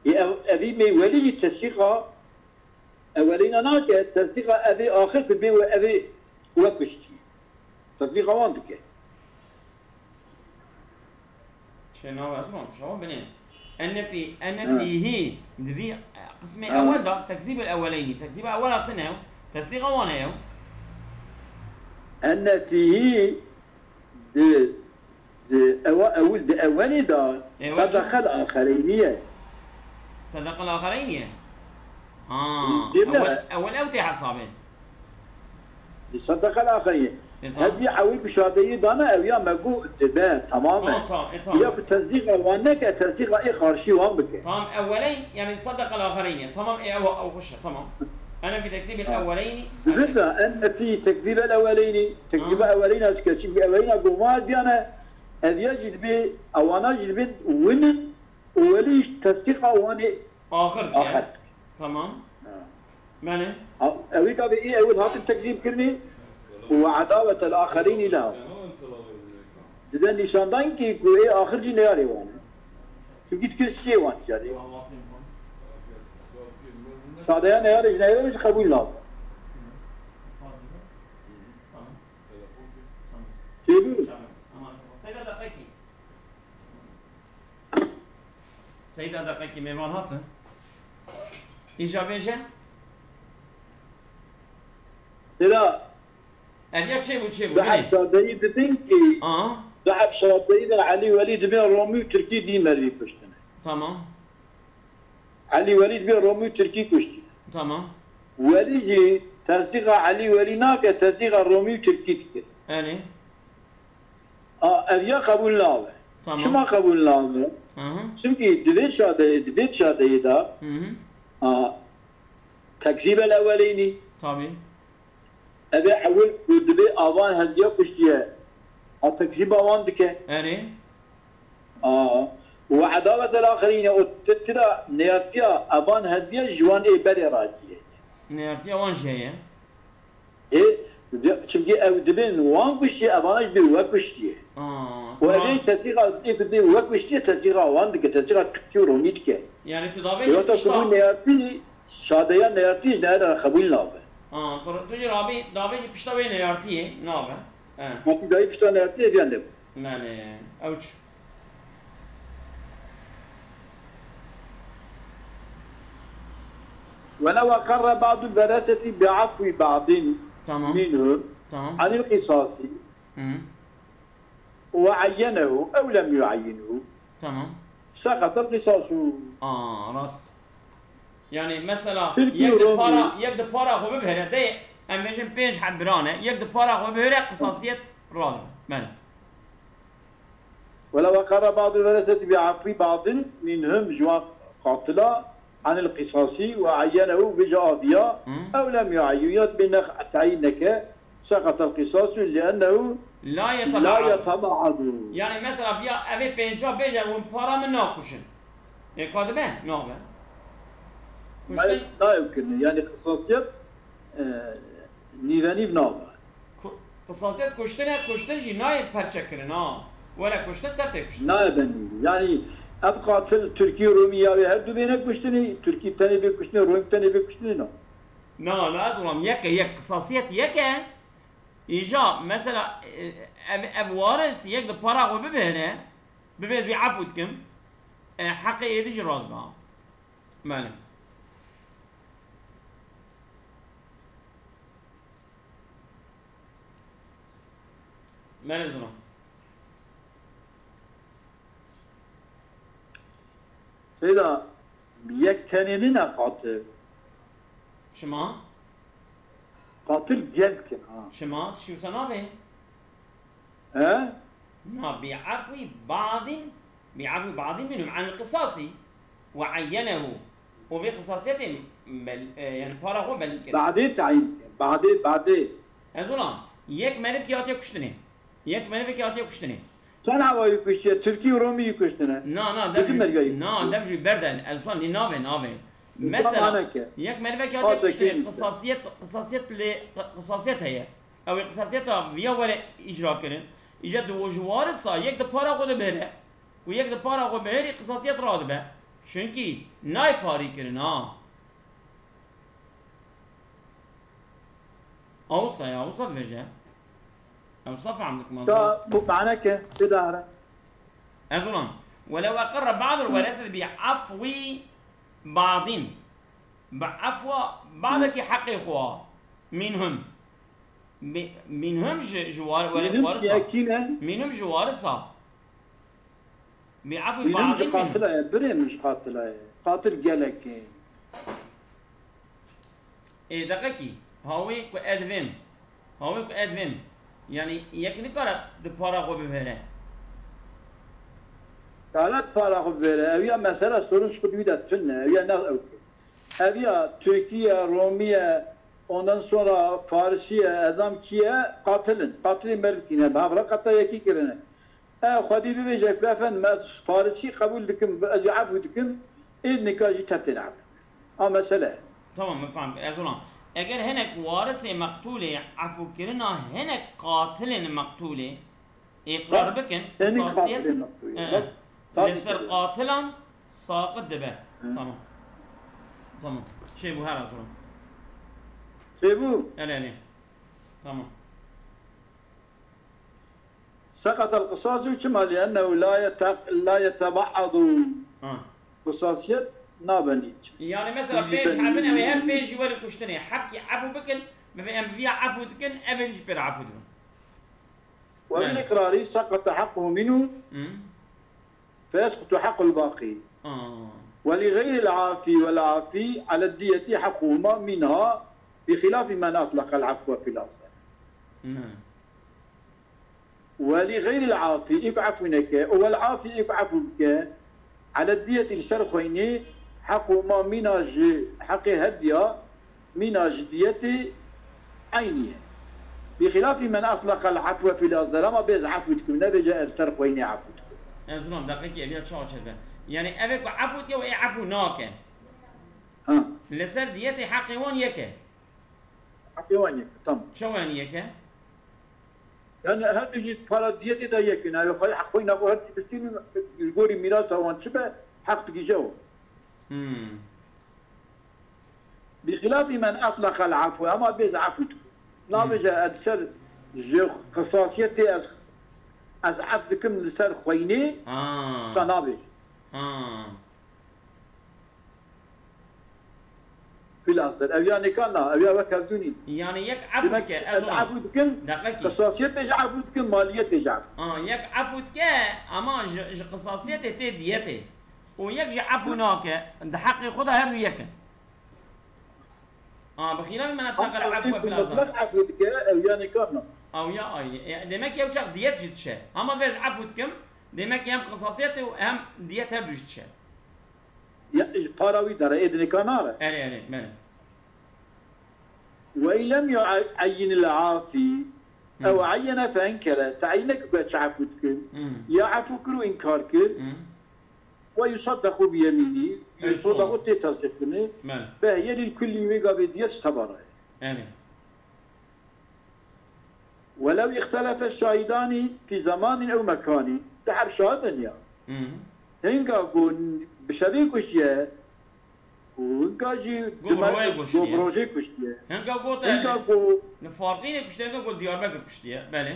Ê ev, evî mê welî jî tesdîqa ewelîna nake, tesdîqa evê axir ku bê we evê we kuştî. Tesdîqa wan dike. Şey nava ez wan şawa binê. Enne fî, enne Ha. fîhî. Di vî, e, qismê Ha. ewel da, tekzîbul eweleynî. Tekzîba ewel hatine ew. Tesdîqa wan e ew. Enne fîhî di, di ewa ewil di ewenî da Ewa çi? Sedeqel axereyniye. Sedeqel axereyniye? Ha, Değil mi? ewel, ewel ew tê hesabê. Di sedeqel axereyniye. E, tamam. Hevdî ewil bi şadeyî dana ew ya me gu dibe, tamam e. Tamam, tamam, e, tamam. Ya ku tesdîqa wan neke, tesdîqa ê qarşî wan bike. Tamam, eweleyn, yani sedeqel axereyniye. Tamam, e, ew, ew xweş e, tamam. Ene fî tekzîbil Ha. eweleynî. Dibin de enne fî tekzîbel eweleynî. Tekzîba Ha. eweleyna çike. Çünkü eweleyna goma diyane, ev ya jî dibê, ewana jî dibê win in û welî jî tesdîqa wan ê Axir dike. axir. Tamam. Ha. Mene? Ha, ewî gavê ê ewil hatin tekzîb kirinî û edawetel axerînî leha. Dide nîşandan ki ku ê axir jî neyarê wan e. Çimkî dikir şiyê wan jî yarê. Şadeya neyarê ji neyarê jî qebûl nabe. Çêbû? Seyda deqekî mêvan hatin. Îja bêje. Seyda. Ev yek çêbû, çêbû, Bi binê. Hevşadeyî dibin ki, Aha. bi hevşadeyî de Elî Welî dibê Romî û Tirkî dî merivî kuştine. Tamam. Elî Welî dibê Romî û Tirkî kuştî. Tamam. Welî jî tesdîqa Elî Welî nake, tesdîqa Romî û Tirkî dike. Erê. A, ev ya qebûl nabe. Tamam. Çima qebûl nabe? Hı hı. Çimkî di vê şadeyê, di vê şadeyê de, Hı hı. a, tekzîbel eweleynî. Tabii. Ev ê ewil ku dibê avan hevdiya kuştiye, a tekzîba wan dike. Erê. A, û edawetel axerîne, û ti-, tira neyartiya avan hevdiya ji wan ê berê radiyê. Neyartiya wan jî heye. Ê, de-, çimkî ew dibên wan kuştiye, evana jî dibê we kuştiye. Aa, Û tamam. evê tesîxa ê ku dibê we kuştiye, tesîxa wan dike, tesîxa Tirkî û Romî dike. Yani tu davê Ê, jî wata ku pişta bû neyartî, şadeya neyartî ji neyara qebûl nabe. Aa, tu, tu jî rabî, davê jî pişta wê neyartiyê nabe. He. Hatî dayî pişta neyartiyê viyan de bû. Mele, ew çi? ولو أقر بعض الورثة بعفو بعض Tamam. منهم Tamam. عن القصاص Hı. وعينه أو لم يعينه Tamam. سقط القصاص. Aa, rast. Yani mesela Tirkî yek de Romî. para, yek de para xwe bibihire, de em bêjin pênc heb birane, yek de para xwe bibihire, qisasiyet rast. Mele. ولو أقر بعض الورثة بعفو بعض منهم ji wan qatila عن القصاص وعينه vêca adiya Hı. أو لم يعين ya dibê nex teyîn neke سقط القصاص لأنه لا لا يتبعض. يتبعض. Yani mesela ya evê pênca bêje hûn para min nakuşin. Ê ka dibe? Nabe. Kuştin. Nayê, nayê kirin. Yani qisasiyet, e, nîvenîv nabe. Ku-, qisasiyet kuştin e, kuştin jî nayê perçe kirin ha. Were kuştin, tev tê kuştin. Nayê benî. Yani ev qatil Tirkî û Romî ya wê her du bêne kuştinî, Tirkî tenê bê kuştinî, Romî tenê bê kuştinî na. Na, na, ez ulam yek e, yek qisasiyet yek e. Îja, mesela, e, ev, ev waris yek de para xwe bibêne, bivêz wî efû dikim, e, heqê êdî jî radibe. Mele. Mele zina. Seyda, yek tenê nîne qatil. Şima? Qatil gelk in, ha. Şima, tiştî wisa nabê? He? Na, bi afwi ba'din, bi afwi ba'din minhum anil qisasi ve ayyenehu. Û vê qisasiyetê bel-, e, yani para xwe belî kir. Badê tayîn kir. Badê, badê. Ez olam, yek meriv ki hatiye kuştinê. Yek meriv ki hatiye kuştinê. Çend awayî kuştiye? Tirkî û Romî yî kuştine. Na, na, dev jî, na, dev jî berde. Ez olam nî navê, navê. Mesela, yek meriv ki hatiye kuştinê, qisasiyet, qisasiyet lê, qisasiyet heye. Ew ê qisasiyeta viya were îcra kirin. Îca di ji warisa yek di para xwe de bihêre. Ku yek di para xwe bihêrî qisasiyet radibe. Çunkî nayê parî kirin ha. Ewsa ya, ewsa dibêje. Ewsa fehm dikim. Ka bu mane ke, bidare. Ez ulan. Welew eqerre ba'dul werese bi afwi ba'din. Bi afwa ba'dekî heqê xwe. Minhum. Bi-, minhum ji, ji war-, were-, Minhum warisa. Kî ye, kî ne? Minhum ji warisa. Bi afwi Minhum ji ba'din minhum. Qatila ye, birê min ji qatila ye. Qatil gelek e. Ê, deqekî. Hawê ku ez vêm. Hawê ku ez vêm. Yani yek nikare di para xwe bivêre. Kare di para xwe bivêre. Ev ya mesela sorun ji xwe di wî de tune. Ev ya ne ew. Ev ya Tirkî ye, Romî ye, ondan sonra Farisî ye, edam kî ye? Qatil in. Qatilê merdikî ne. Bi hev re qeta yekî kirine. E, xwedî bibêje ku efendim ez Farisî qebûl dikim, ez wî efû dikim, ê nika jî tevtê de efû. A mesele. Tamam, min fehm kir. Ez ulan. Eger hinek warisê meqtûlê efûkirina hinek qatilên meqtûlê îqrar Bak, bikin, hinek qisasiyet, qatilê meqtûlê. e, e, Bak, tabii li ser ki. Qatilan saqit dibe. Hı. Tamam. Tamam. Çêbû her ez ulan. Çêbû? Erê, erê. Tamam. Seqatel qisas û çima? Li ennehu la yete-, la yetebaadu. Ha. Qisasiyet nabe nîç. Yani mesela Bilî pênc ben hebin, ew ê her bilî. Pênc jî werin kuştinê. Heft kî efû bikin, bi em viya efû dikin, ev ê jî pê re efû dibin. Belê. Ve bil iqrarî seqate heqquhu minhu. Hı. Feyesqutu heqqul baqî. Aa. Ve li gayri l-afi ve l-afi ale diyeti haqquhuma minha bi xilafi men atlaqa l-afwe fil asl. Hı. Welî xeyrîl afî, î ku efû neke, û wel afî, î ku efû bike, ele diyetî li ser xweynî, heqû ma mîna ji heqê hediya, mîna ji diyetê eynî ye. Bi xilafî men etleqel afwe fî lafzel, ama bêz efû dikim, nebêje ez ser xweynî efû dikim. Ez zilam, deqekî ev ya çawa çêdibe. Yanî ev ê ku efû dike û ê efû nake. Ha. Li ser diyetê heqê wan yek e. Heqê wan yek e, tamam. Çawa yanî yek e? Yani her du jî para diyetê de yek in. Ew xwe heq xwe nako her du bistînin, li gorî mîrasa wan çi be, heq digihîje wan. Hmm. Bi xilafî men etleqel afwe, ama bêz efû dikim. Hmm. Nabêje ez ser ji qisasiyetê ez, ez ef dikim li ser xweynê, ha, sa nabêje. Ha. Fîl asler. Ev ya nêka na, ev ya wek hevdû nîn. Yanî yek efû dike, ez ona. Demek ez efû dikim, qisasiyetê jî efû dikim, maliyetê jî efû. Ha, yek efû dike, ama ji, ji qisasiyetê tê diyetê. Û yek jî efû nake, di heqê xwe de her du yek in. Ha, bi xîlafî men etleqel afwe fîl asler. Mutlaq efû dike, ev ya nêka na. Ew ya aynî. E, demek ki ew çax diyet jî dişe. Ama vêz efû dikim, demek ki hem qisasiyetê û hem diyet her du jî dişe. Ya, ji para wî dere, ê dinê ka nare. Erê, erê, belê. Ve in lem yu'eyyinil afî, hmm, ew eyyene fe enkere, teyîn neke ku ez çi efû dikim, hmm, ya efû kir û înkar kir, hmm, ve yusaddequ bi yemînî, ew yusaddequ son. Tê tesdîqkirinê, belê, fe hiye lil kullî, wê gavê diyet ji teva re ye. Erê. Welew îxtelefe şahîdanî fî zemanin ew mekanî. Du heb şahid in ya. Hı. Hinga ku bi şevê kuştiye û hinga jî ku bi rojê kuştiye. Hinga ku te, hinga ku li Farqînê kuştiye, hinga ku Diyarbekir kuştiye. Belê.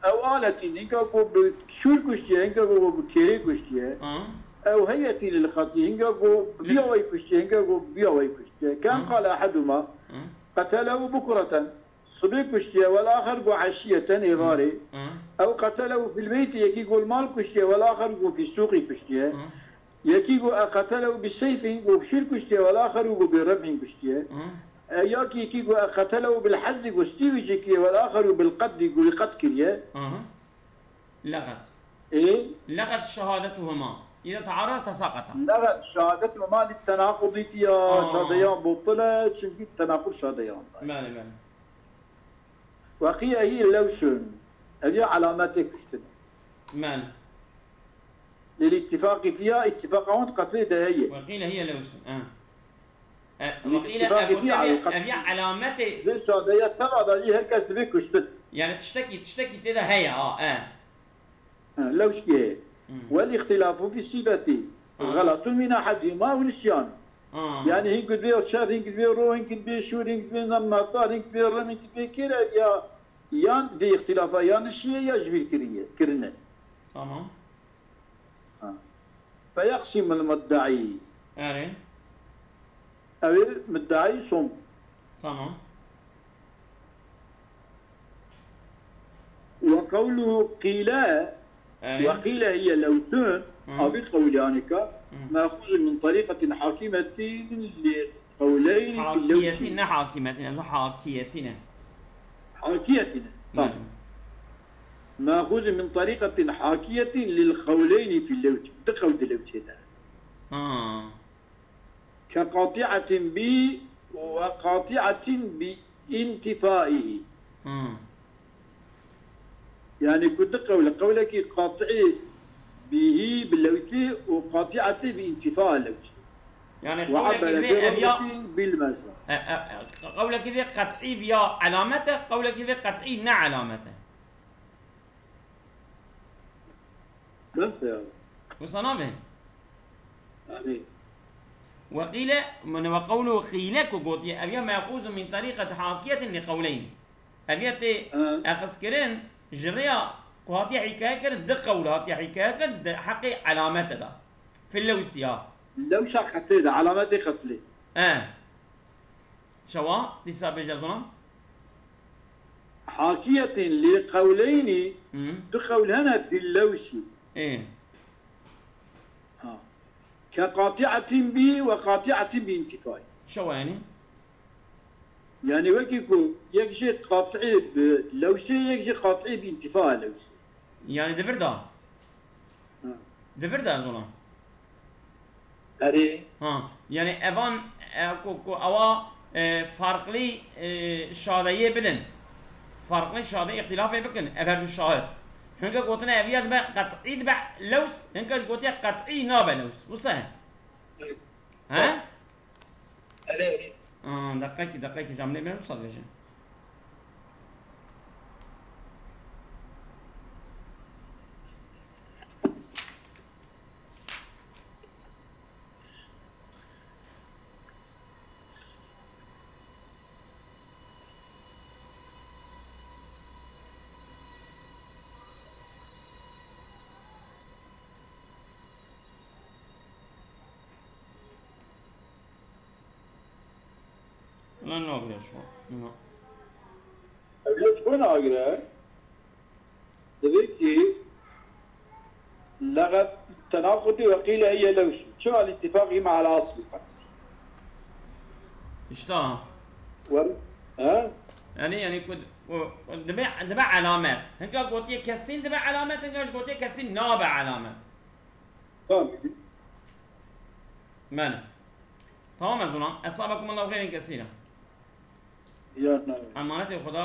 Ew aletîn, hinga ku bi şûr kuştiye, hinga ku bi kêrê kuştiye. Hı. Ew heyetî lil qetlî, hinga ku bi vî awayî kuştiye, hinga ku bi vî awayî kuştiye. Kem qale eheduma qetelehu bukreten. Sibê kuştiye, wel axer got eşiyeten, êvarê. Hı. Ew qetelehu fil beyti, yekî got mal kuştiye, wel axer got fî sûqî kuştiye. Hı. Yekî got e qetelehu bi seyfin, got şîr kuştiye, wel axer got bi remhin kuştiye. Hı. E, ya ki yekî got e qetelehu bil hezzi, got stî wî jê kiriye, wel axer got bil qeddi, got wî qet kiriye. Hı hı. Leqet. Ê? Leqet şehadetuhuma. Îza tearada tesaqeta. Leqet şehadetuhuma li tenaqudî fiya. Aa. Şadeyan botil e, çünkü tenaqud şadeyan. Belê, belê. Ve qîle hiye lewsun. Ev ya alametê kuştin. Belê. Lil ittifaqî fiya, ittifaqa wan qetlê de heye. Ve qîle hiye lewsun. Ha. E, wekîle ev gotiye, ev ya alametê. Vê şadeya teva da jî her kes divê kuştin. Yani tiştekî, tiştekî tê de heye, a, e. Ha, lewşkî heye. والإختلاف في الصفة غلط من أحدهما ونسيان. Ha. Yani hîn ku dibê şer, hîn ku dibê ro, hîn ku dibê şûr, hîn ku dibê nematar, hîn ku dibê rin, hîn ku dibê kêr, ev ya yan vê îxtîlafa ya nişiye ya ji bîr kiriye, kirine. Tamam. Ha. فيقسم المدعي. Erê. Ew ê middeayî som. Tamam. وقوله قيل، Erê. وقيل هي لوث، Hı. Avî qewlî anîka, Hı. مأخوذ من طريقة حاكمة لقولين في اللوث. Hakiyetî, ne hakîmetî ne, hakiyetî ne. Hakiyetî ne. Tamam. Hı. مأخوذ من طريقة حاكية للقولين في اللوث. Di qewl di lewçê de. Ha. كقاطعة ب وقاطعة بانتفائه. Hmm. Yani ku du qewl, qewlekî qat'î bihî bi lewsî û qat'îetî bi întifa lewsî. Yani Ve qewlekî abbere vê ev ya, bi lewsî bil mezhar. E, e, e, qewlekî vê qet'î bi ya elamet e, qewlekî vê qet'î ne elamet e. Nasıl yani? Wisa nabê? Yani. Ve qîle, min ve qewlu qîle ku gotiye, ev ya mexûzun min terîqet hakiyetin li qewleyn. Ev ya tê Ha. exizkirin ji rêya ku hatiye hîkaye kirin, di qewl hatiye hîkaye kirin, di heqê elamete de. Fil lewsiya. Lewşa qetlê de, alametê qetlê. E. Şewa, dîsa bêje zonam. Hakiyetin li qewleynî Hı. du qewl hene fil lewsî. Ê. Ha. Ke qati'etin bi ve qati'etin bi intifai. Şewa yani? Yani wekî ku yek jê qat'î bi lewsê, yek jê qat'î bi intifa lewsê. Yani di vir de. Ha. Di vir de ez ona. Erê. Ha, yani evan, e, ku, ku ewa, e, farklı, e, şadeyê bidin. Farklı şade ihtilafê bikin, ev her du şahid. Hinka gotine ev ya dibe qet'î dibe lews, hinka ji gotiye qet'î nabe lews. Wisa he? He? Erê, erê. Aa, deqekî, deqekî, cam nêmîne wisa dibêje. Lan nagire şu an. Na. Ev yek çi nagire? Divê ki لغت تناقض وقيل هي لوث. Çima الاتفاق مع الأصل. İşte. Ve, he? Yani, yani ku, ku, ku dibe, dibe alamet. Hinka gotiye kesin dibe alamet, hinka ji gotiye kesin nabe alamet. Tamam. Bele. Tamam ez ona. Esabekum Allahu xeyren kesîra. Ya, tamam. Emanetê Xuda.